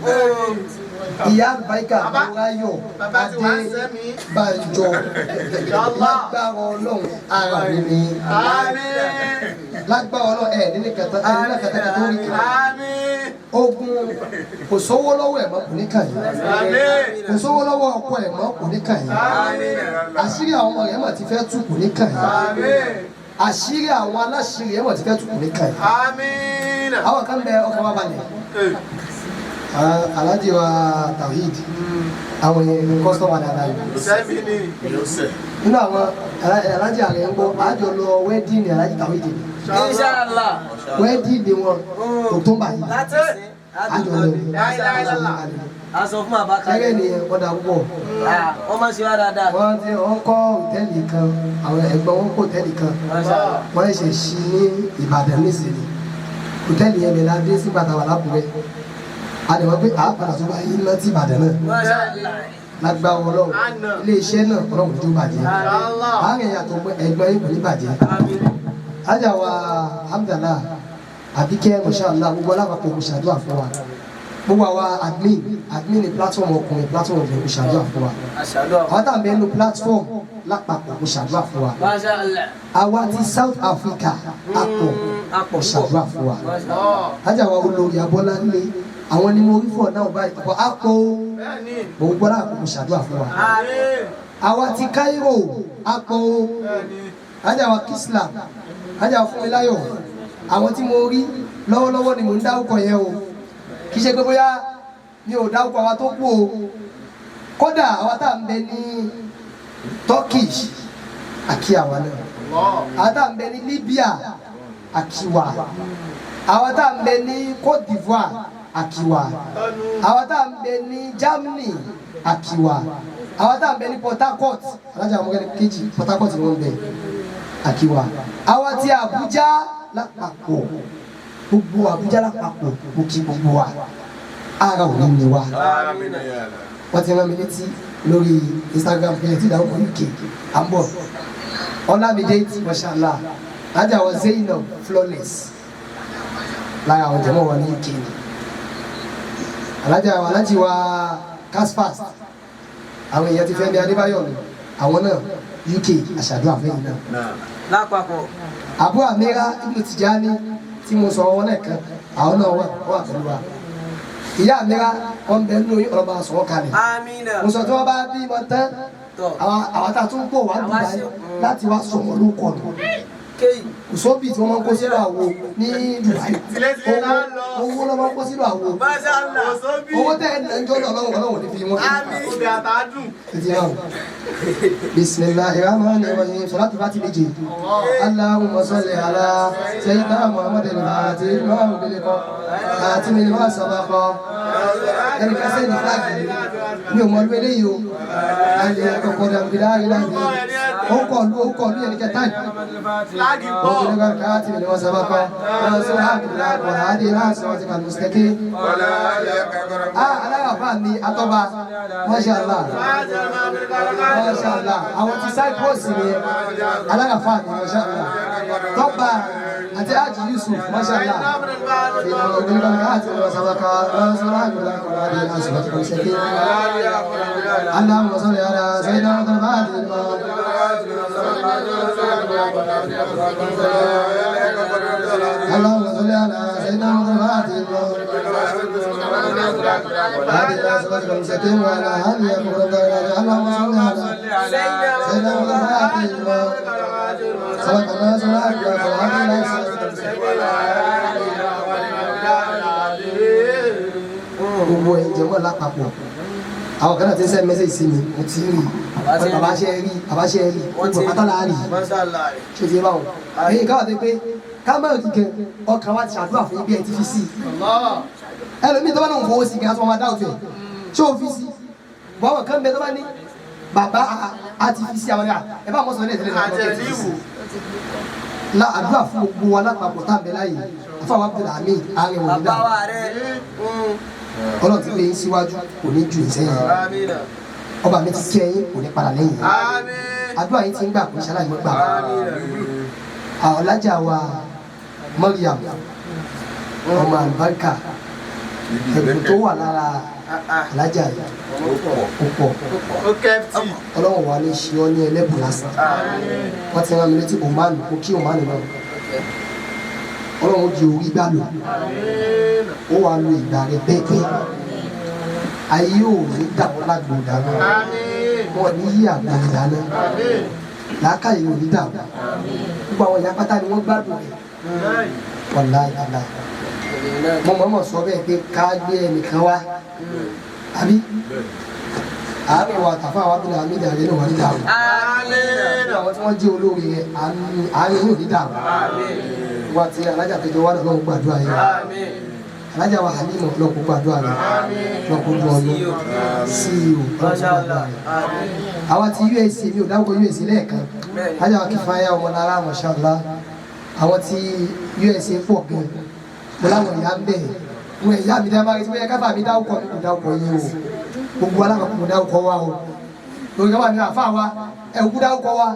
Ìyá àlùbáríkà Mọ́ráyọ̀ Bàbá ti wá ń sẹ́mi. Adébájọ. Lágbára Ọlọ́run ara mi ni. Àmín. Lágbára Ọlọ́run ẹ̀ nílé kẹta ẹ̀ nílé kẹta kẹta ó rí kẹta. Àmín. Ogun kò sówó lọ́wọ́ ẹ̀ mọ́ kò ní kàn yín. Àmín. Kò sówó lọ́wọ́ ọkọ ẹ̀ mọ́ kò ní kàn yín. Àṣírí àwọn ọmọ rẹ̀ mọ̀ ti fẹ́ tú kò ní kàn yín. Àmín. Àṣírí àwọn aláṣírí ẹ̀ mọ̀ ti fẹ́ tú kò ní kàn yín. Àmín. Àwọn kan bẹ ọkàn wa balẹ̀. Alhaji wa Tawhid àwọn yẹn kọ́sítọ́mà dáadáa yìí. Sẹ́mi ni. Nínú àwọn Alhaji ààrẹ ń gbọ́ àjọ lọ wẹ́díìnì Alhaji Tawhid ni. Inshallah. Wẹ́díìnì wọn October yìí Láti sìn. àjọ lọ. A sọ fún bàbá kan. Gẹ́gẹ́ ni wọ́n dà púpọ̀. Wọ́n máa ń ṣe wá dáadáa. Wọ́n ti wọ́n kọ́ hòtẹ́ẹ̀lì kan àwọn ẹ̀gbọ́n wọn kọ́ hòtẹ́ẹ̀lì kan Mashallah. wọ́n ṣẹ̀ ṣí ní Ìbàdàn nísìnyí. Hòtẹ́ẹ̀lì yẹn lè dé sí bàtà wà lákùrẹ́. A lè wọ́n pé àá padà tó bá yín lọ sí Ìbàdàn náà. Mashallah. Lágbára Ọlọ́run ilé iṣẹ́ náà Ọlọ́run tó bàjẹ́. Àárín ìyàtọ̀ ẹ̀gbọ́n yín kò ní bàjẹ́. Àmín. Ájà wa Alhamdulillah Àbíkẹ́ Mashallah gbogbo alápapọ̀ mo ṣàdúrà fún wa. Gbogbo àwa admin admin ni platform ọkùnrin platform obìnrin mo ṣàdúrà fún wa. Àṣàdúrà. Àwọn tá à ń bẹ nínú platform lápapọ̀ mo ṣàdúrà fún wa. Mashallah. Àwa ti South Africa àpọ̀ Apọ̀ mo ṣàdúrà fún wa. Mashallah. Ájà wa olórí Abọ́láńlé àwọn ni mo rí fún ọ̀nà ọ̀bá ìpọ̀ àpọ̀ Bẹ́ẹ̀ni. mo gbọ́ láàpọ̀ mo ṣàdúrà fún wa. Àmín. Àwa ti Cairo àpọ̀ Bẹ́ẹ̀ni. Ájà wa Kisla Ájà wa Fúnmiláyọ̀ àwọn tí mo rí lọ́wọ́lọ́wọ́ ni mò ń dárúkọ yẹn o kì í ṣe pé bóyá mi ò dárúkọ àwa tó kú o kódà àwa tá à ń bẹ ní Turkish àkí àwa náà àwa tá à ń bẹ ní Libya àkíwà àwa tá à ń bẹ ní Côte d'Ivoire àkíwà àwa tá à ń bẹ ní Germany àkíwà àwa tá à ń bẹ ní Port Harcourt alájà àwọn ọmọ kejì Port Harcourt ni wọ́n ń bẹ àkíwà àwa ti Àbújá lápapọ̀ gbogbo Àbújá lápapọ̀ mo kí gbogbo wa ara ò ní ní wa wọ́n ti rán mi létí lórí Instagram pé tí ìdáwó kan UK à ń bọ̀ Ọlámídé mashallah ajáwọ̀ Zainab flawless lára àwọn jẹ̀mọ́ wa ní UK ni alájà wa alájì wa Casfast àwọn èèyàn ti Fẹ́mi Adébáyọ̀ ni àwọn náà UK àṣàdúrà fẹ́yìn náà Lápapọ̀. Abu Amira Ibn Tijani tí mo sọ wọn lẹ́ẹ̀kan àwọn náà wà wà pẹ̀lú wa ìyá Amira wọn bẹ nínú ọlọ́ba sọ̀rọ̀ kalẹ̀ Amina. mo sọ tí wọ́n bá bí wọn tán Tọ́. àwọn tá a tún bọ̀ wá Dubai láti wá sọ̀rọ̀ lóko ọ̀nà Kéyì. kò sóbì tí wọ́n máa ń kó sínú àwo ní Dubai Tilétilé là ń lọ. owó ló máa ń kó sínú àwo Mashallah. Kò sóbì. owó tẹ̀ ẹ̀ nàìjọ́ náà ọlọ́run ọlọ́run ní fi wọ́n. Àmín. Obì àtàdùn. Títí náà. Bismillahir Rahmanir Rahim. Salatu Fati méje. Allahumma salli ala Sayyidina Muhammadin al-Fatih lima ughliqa àti lima sabaqa. Ẹnì kan sẹ́ni fúláàgì mi ò mọ ọdún eléyìí o. Àlè àkọ́kọ́ dàbílá ìlànà. Ó kọ̀ lu ó kọ̀ lu ẹnì kẹta yìí. Fúláàgì pọ̀. وبركاته لما سبق ونصر بالله والهادي إلى صراطك المستقيم. Alára mi Atọ́ba, Masha Allah, Masha Allah, àwọn ti Cyprus ni alára mi, Masha Allah, Tọ́ba àti Haji Yusuf, Masha Allah. وبركاته لما سبق ونصر بالله والهادي إلى صراطك المستقيم. اللهم صل على سيدنا محمد. اللهم صل على على سيدنا محمد وعلى آله اللهم صل على سيدنا محمد Gbogbo ẹ̀yin jẹ̀mọ́ lápapọ̀ àwọn kan náà ti ń send message sí mi, mo ti rí bàbá ṣe rí, bàbá ṣe rí, gbogbo pátá la rí. Ṣe ti báwọn èyí káwọn ti pé ká má rí gan, ọkàn wa ti ṣàdúrà fún ibi ẹ ti fi sí i. Ẹlòmíì tó bá náà ń fowó sí i gan, aṣọ máa dá òtún ẹ ṣé o fi sí i? Bọ́wọ̀ kan bẹ tó bá ní bàbá a ti fi sí àwọn ẹ bá mọ̀ sọ ní ẹ̀dínlẹ̀ náà ẹ ti fi sí i. La àdúrà fún gbogbo wa lápapọ̀ tá à ń bẹ láàyè, àfọwọ́ Abdulhamid ààrẹ wọ̀nyí Bàbá dà wa rẹ̀. Ọlọ́run ti gbé yín síwájú, kò ní ju ìsẹ́yìn. Amina. Ọba mi ti kẹ́ yín, kò ní padà lẹ́yìn. Àmín. Àdúrà yín ti ń gbà, kò ní ṣaláì mọ́ gbà. Amina. Àwọn ọlájà wa Mariam ọmọ àlùbáríkà, ẹ̀bùn tó wà lára alájà yìí ó pọ̀. Ó kẹ́pítì. Ọlọ́run wa ní ṣe ọ́ ní ẹlẹ́bùn lásán. Wọ́n ti rán mi létí Oman, kó kí Oman náà. Ọlọ́run ó di orí gbà lò, ó wàá lo ìgbà rẹ pẹ́ẹ́pẹ́. Ayé ò ní dàbọ̀ lágbo dáná, wọn ní yí àgbo dáná, làákàyè ò ní dàbọ̀. Gbogbo àwọn ìyá pátá ni wọ́n gbádùn rẹ̀. Wàláì wàláì, mo mọ̀ọ́mọ̀ sọ bẹ́ẹ̀ pé ká gbé ẹnìkan wá àbí àárín wa tàfà wa bí làmì ìdàrẹ́ náà wà ní dàrú. Amina. Àwọn tí wọ́n jẹ́ olóore rẹ̀, àárín yóò ní dàrú. Wa ti alájà tẹjọ wà lọ́wọ́ gbàdúrà yẹn. Àmín. Alájà wa Halima, lọ́kọ̀ gbàdúrà rẹ̀, lọ́kọ̀ dùn ọdún CEO, lọ́kọ̀ Masha gbàdúrà Allah. rẹ̀. Àmín. Àwa ti USA, mi ò dárúkọ USA lẹ́ẹ̀kan. Alájà wa Kìfáyà ọmọlára, mashallah. Àwọn ti USA pọ̀ gan, mo láwọn ìyá ń bẹ̀ wọn, ìyá mi dá máa rí tí wọ́n yẹ káfà mi dárúkọ mi, kò dárúkọ yín o. Gbogbo alákọ̀ọ́ kò dárúkọ wa o, lórí káfà mi àfa wa ẹ̀ kú dárúkọ wa.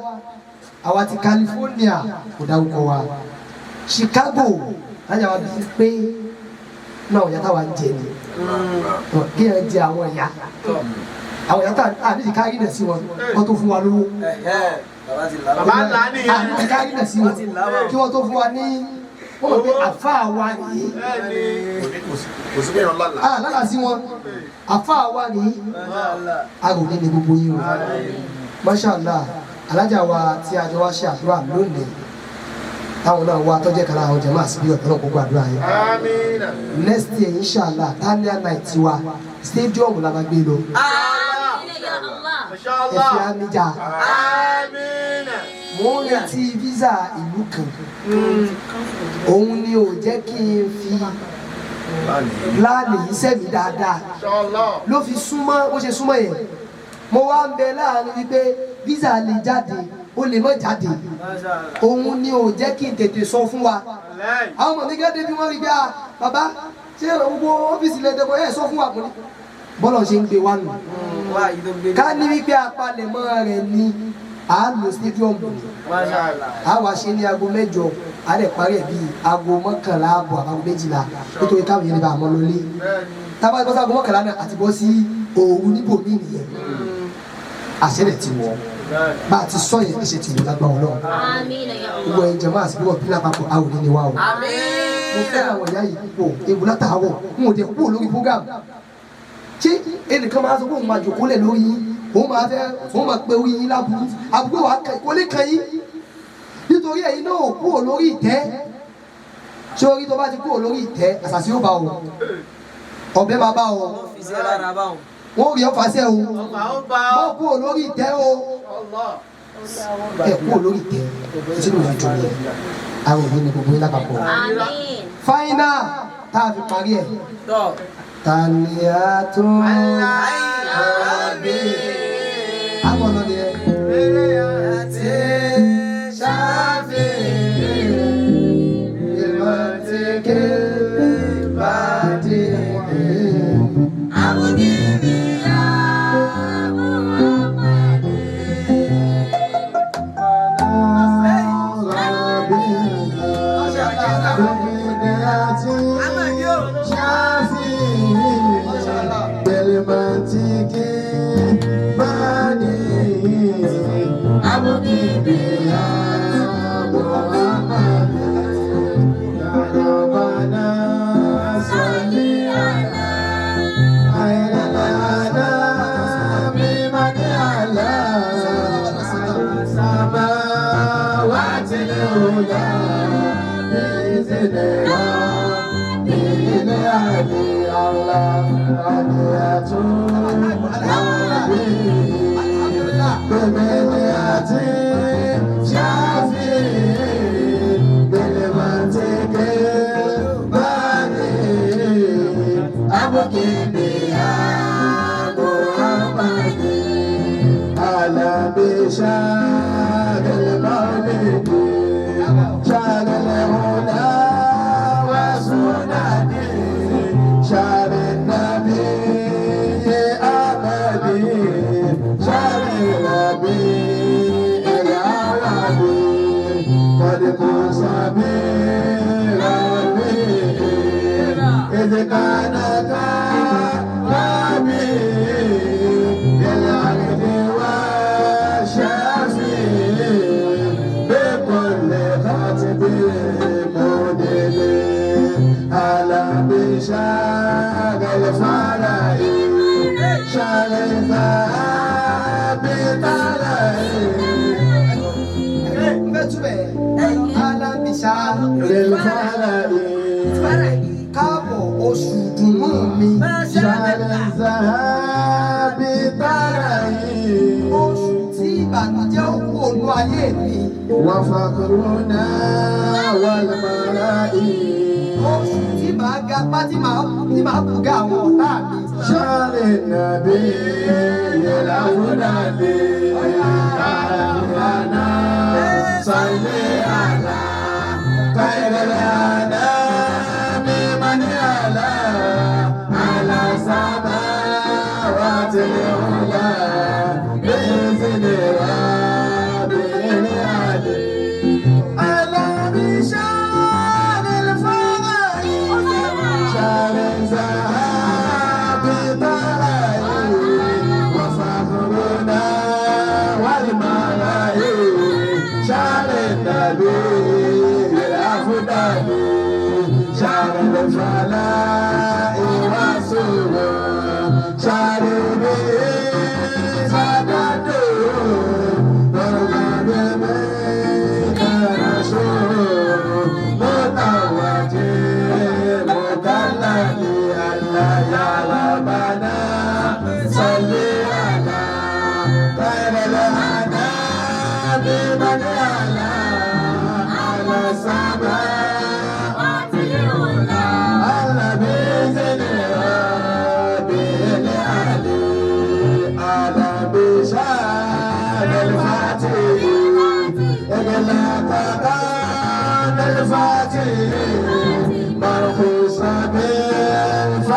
Àwa ti California kò dárúkọ wa, Chicago alájà wa bíi pé náà ìyá táwa ń jẹ ni kí ẹ jẹ àwọn ìyá, àwọn ìyá tá a ní kárí náà sí wọn, wọn tó fún wa lówó. Ẹ̀hẹ́. Bàbá ti là. Bàbá ńlá nìyẹn. A ní kárí náà sí wọn kí wọn tó fún wa ní wọn mọ̀ pé àfa wa nìyí. Kò sí pé ọlọ́lá. A lálà sí wọn, àfa wa nìyí. Masha Allah. A kò ní ní gbogbo yín o, mashallah. Alájà wa tí a jọ wá ṣe àdúrà lónìí, táwọn náà wá tọ́jú ẹ̀ka lára àwọn jẹ̀mọ́ àti bí ọ̀tọ̀ náà, gbogbo àdúrà yẹn. Amina. Next year, inshallah, tania night wa, stadium la máa gbé lọ. Amina ya Allah. Ẹ fi Inshallah. àmì jà. Amina. Mo ń retí visa ìlú kan, òun ni ò jẹ́ kí n fi láàlì yìí sẹ́mi dáadáa. Inshallah. Ló fi súnmọ́ bó ṣe súnmọ́ yẹn, mo wá ń bẹ láàrin wípé visa lè jáde, ó lè má jáde. Masha Allah. Òun ni ò jẹ́ kí n tètè sọ fún wa. Lẹ́yìn. Àwọn ọmọ mi gẹ́gẹ́ bí wọ́n rí bí a bàbá ṣé gbogbo ọ́fíìsì lẹ́dẹ̀kọ́ ẹ̀ sọ fún wa, kò ní bọ́lọ̀ ṣe ń gbé wa nù. Wá yìí tó gbé. Ká ní wípé apalẹ̀mọ́ rẹ̀ ni à á lo stadium ni. Masha Allah. A wá ṣe ní aago 8, a lè parí ẹ̀ bíi aago 11:30 àbáago 12, nítorí káwọn yẹn lè bá a mọ́ lólé. Tábà bọ́ sí aago 11 náà àti bọ́ sí òru níbòmí nìyẹn. Àṣẹ rẹ̀ ti wọ̀ bá a ti sọ yẹn, àṣẹ ti wọ̀ lágbára Ọlọ́run. Amina ya Allah. Gbogbo ẹ̀yin jẹ̀mọ́ àti bíwọ̀ bí lápapọ̀, a ò ní ní wa o. Àmín. Mo fẹ́ àwọn ìyá yìí púpọ̀. Ewu látàárọ̀ n ò dé kúrò lórí program. Ṣé ẹnìkan máa sọ pé òun máa jòkó lẹ̀ lórí yín, òun máa fẹ́ òun máa pe orí yín láburú, àbúrò wa kò lè kàn yín, nítorí ẹ̀yin náà ò kúrò lórí ìtẹ́. Ṣé orí tó bá ti kúrò lórí ìtẹ́, àṣàṣì ó bá o, ọ̀bẹ máa bá o. Wọ́n fi sí ẹ lára báwọn. Wọ́n rí ọ̀fà sẹ́ o. Ọgbà ó bá Mọ́ ọ. kúrò lórí ìtẹ́ o. Allah. Ẹ kúrò lórí ìtẹ́ sínú ìdùnnú yẹn, àwọn òbí ni gbogbo yín lápapọ̀. Amin. Fáínà tá a fi parí ẹ̀. Tọ́. Ta ni a tún àbí? Àwọn ọ̀nà ni ẹ. Àti ṣáfì ìmọ̀tíkì bàdí. الأولى بإذن ربي العلي الله رضية بمنية شافي بالمنطق البديع أبكي بها محمد على بشار المولد شار الهدى وسنن شار النبي أبدي شار الربيع الأول قد قص بربي إذ كان كربي بالعقد والشافي بكل خاتم مدل على بشار الفرح شار ثابت عليه n fẹ́ túbẹ̀ alábìsà للفرح káàbọ̀ oṣù dùnú mi شار ثابت عليه oṣù tí ìbànújẹ́ ó kú ònú ayé mi وفقرنا والملائكة oṣù tí màá ga pá tí màá bùgá àwọn ọ̀tá mi. شعر النبي الأفضل ربنا صل على خير الأنام من على على سماوات العلا بإذن ربه العلي على بشار الفرح شار الذهب طلعي وفخرنا والملايين شار النبي الأفضل شار الفلاح والسرور شار به سدد مرخوص بالفواتح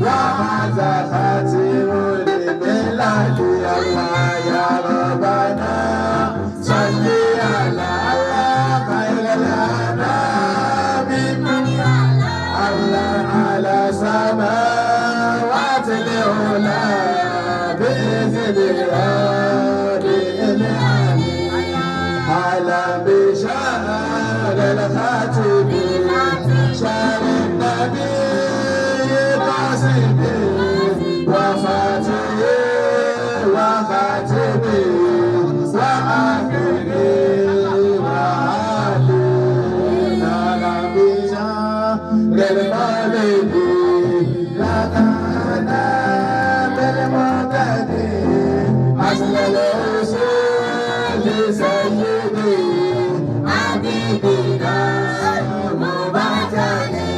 وهذا خاتم الميلاد الله يا ربنا صل على خير الأنام الله على سماوات العلا بإذن ربه العلي على بشار الخاتم شار النبي قاسم وفاته وخاتمه وآخره وعلي على بشار الملك لكان بالمقتدي أصل الأصول سيدي حبيبنا مبتلي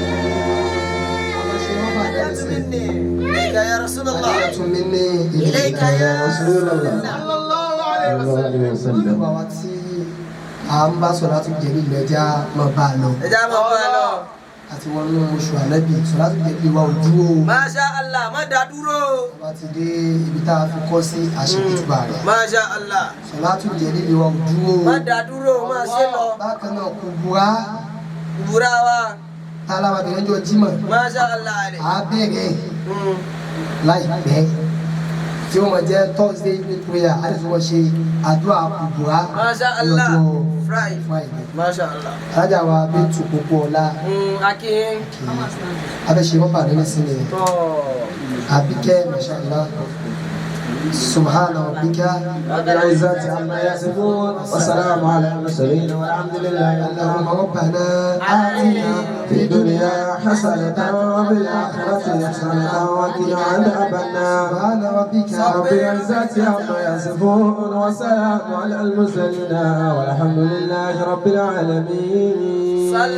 إليك يا رسول الله Tún mi ní إليك يا رسول الله Sallallahu alayhi wa صلى الله عليه وسلم Gbogbo àwa tí à ń bá sọ̀látù jẹ̀lí lọ ẹja máa bá a lọ. Ẹ jẹ́ á máa bá a lọ. Àti wọnú oṣù ànábì sọ̀látù jẹ̀lí wa ò dúró. Masha Allah, má dá dúró. Bá ti dé ibi tá a fi kọ́ sí àṣekútùbà rẹ̀. Masha Allah, Sọ̀látù jẹ̀lí wa ò dúró. má dá dúró, má ṣe lọ. Bákan náà kò búra Ìbúra wa, tá a lára bẹ̀rẹ̀ jọ Jímọ̀. Masha Allah rẹ̀. À á bẹ̀rẹ̀ láìpẹ́ tí ó máa jẹ́ Thursday evening prayer á lè tún wọ́n ṣe àdúrà kùbùrà Masha ní Allah, ọjọ́ Friday. Friday. Masha Allah. Alájà wa Bintu Pópóọlá Akin. abẹ́ṣe rọ́bà lórí sílẹ̀ Tọ́. Àbíkẹ́ Masha Allah. سبحان ربك رب العزة عما يصفون وسلام على المرسلين والحمد لله. اللهم ربنا آتنا في الدنيا حسنة وفي الآخرة حسنة وقنا عذاب النار. سبحان ربك رب العزة عما يصفون وسلام على المرسلين والحمد لله رب العالمين. صلى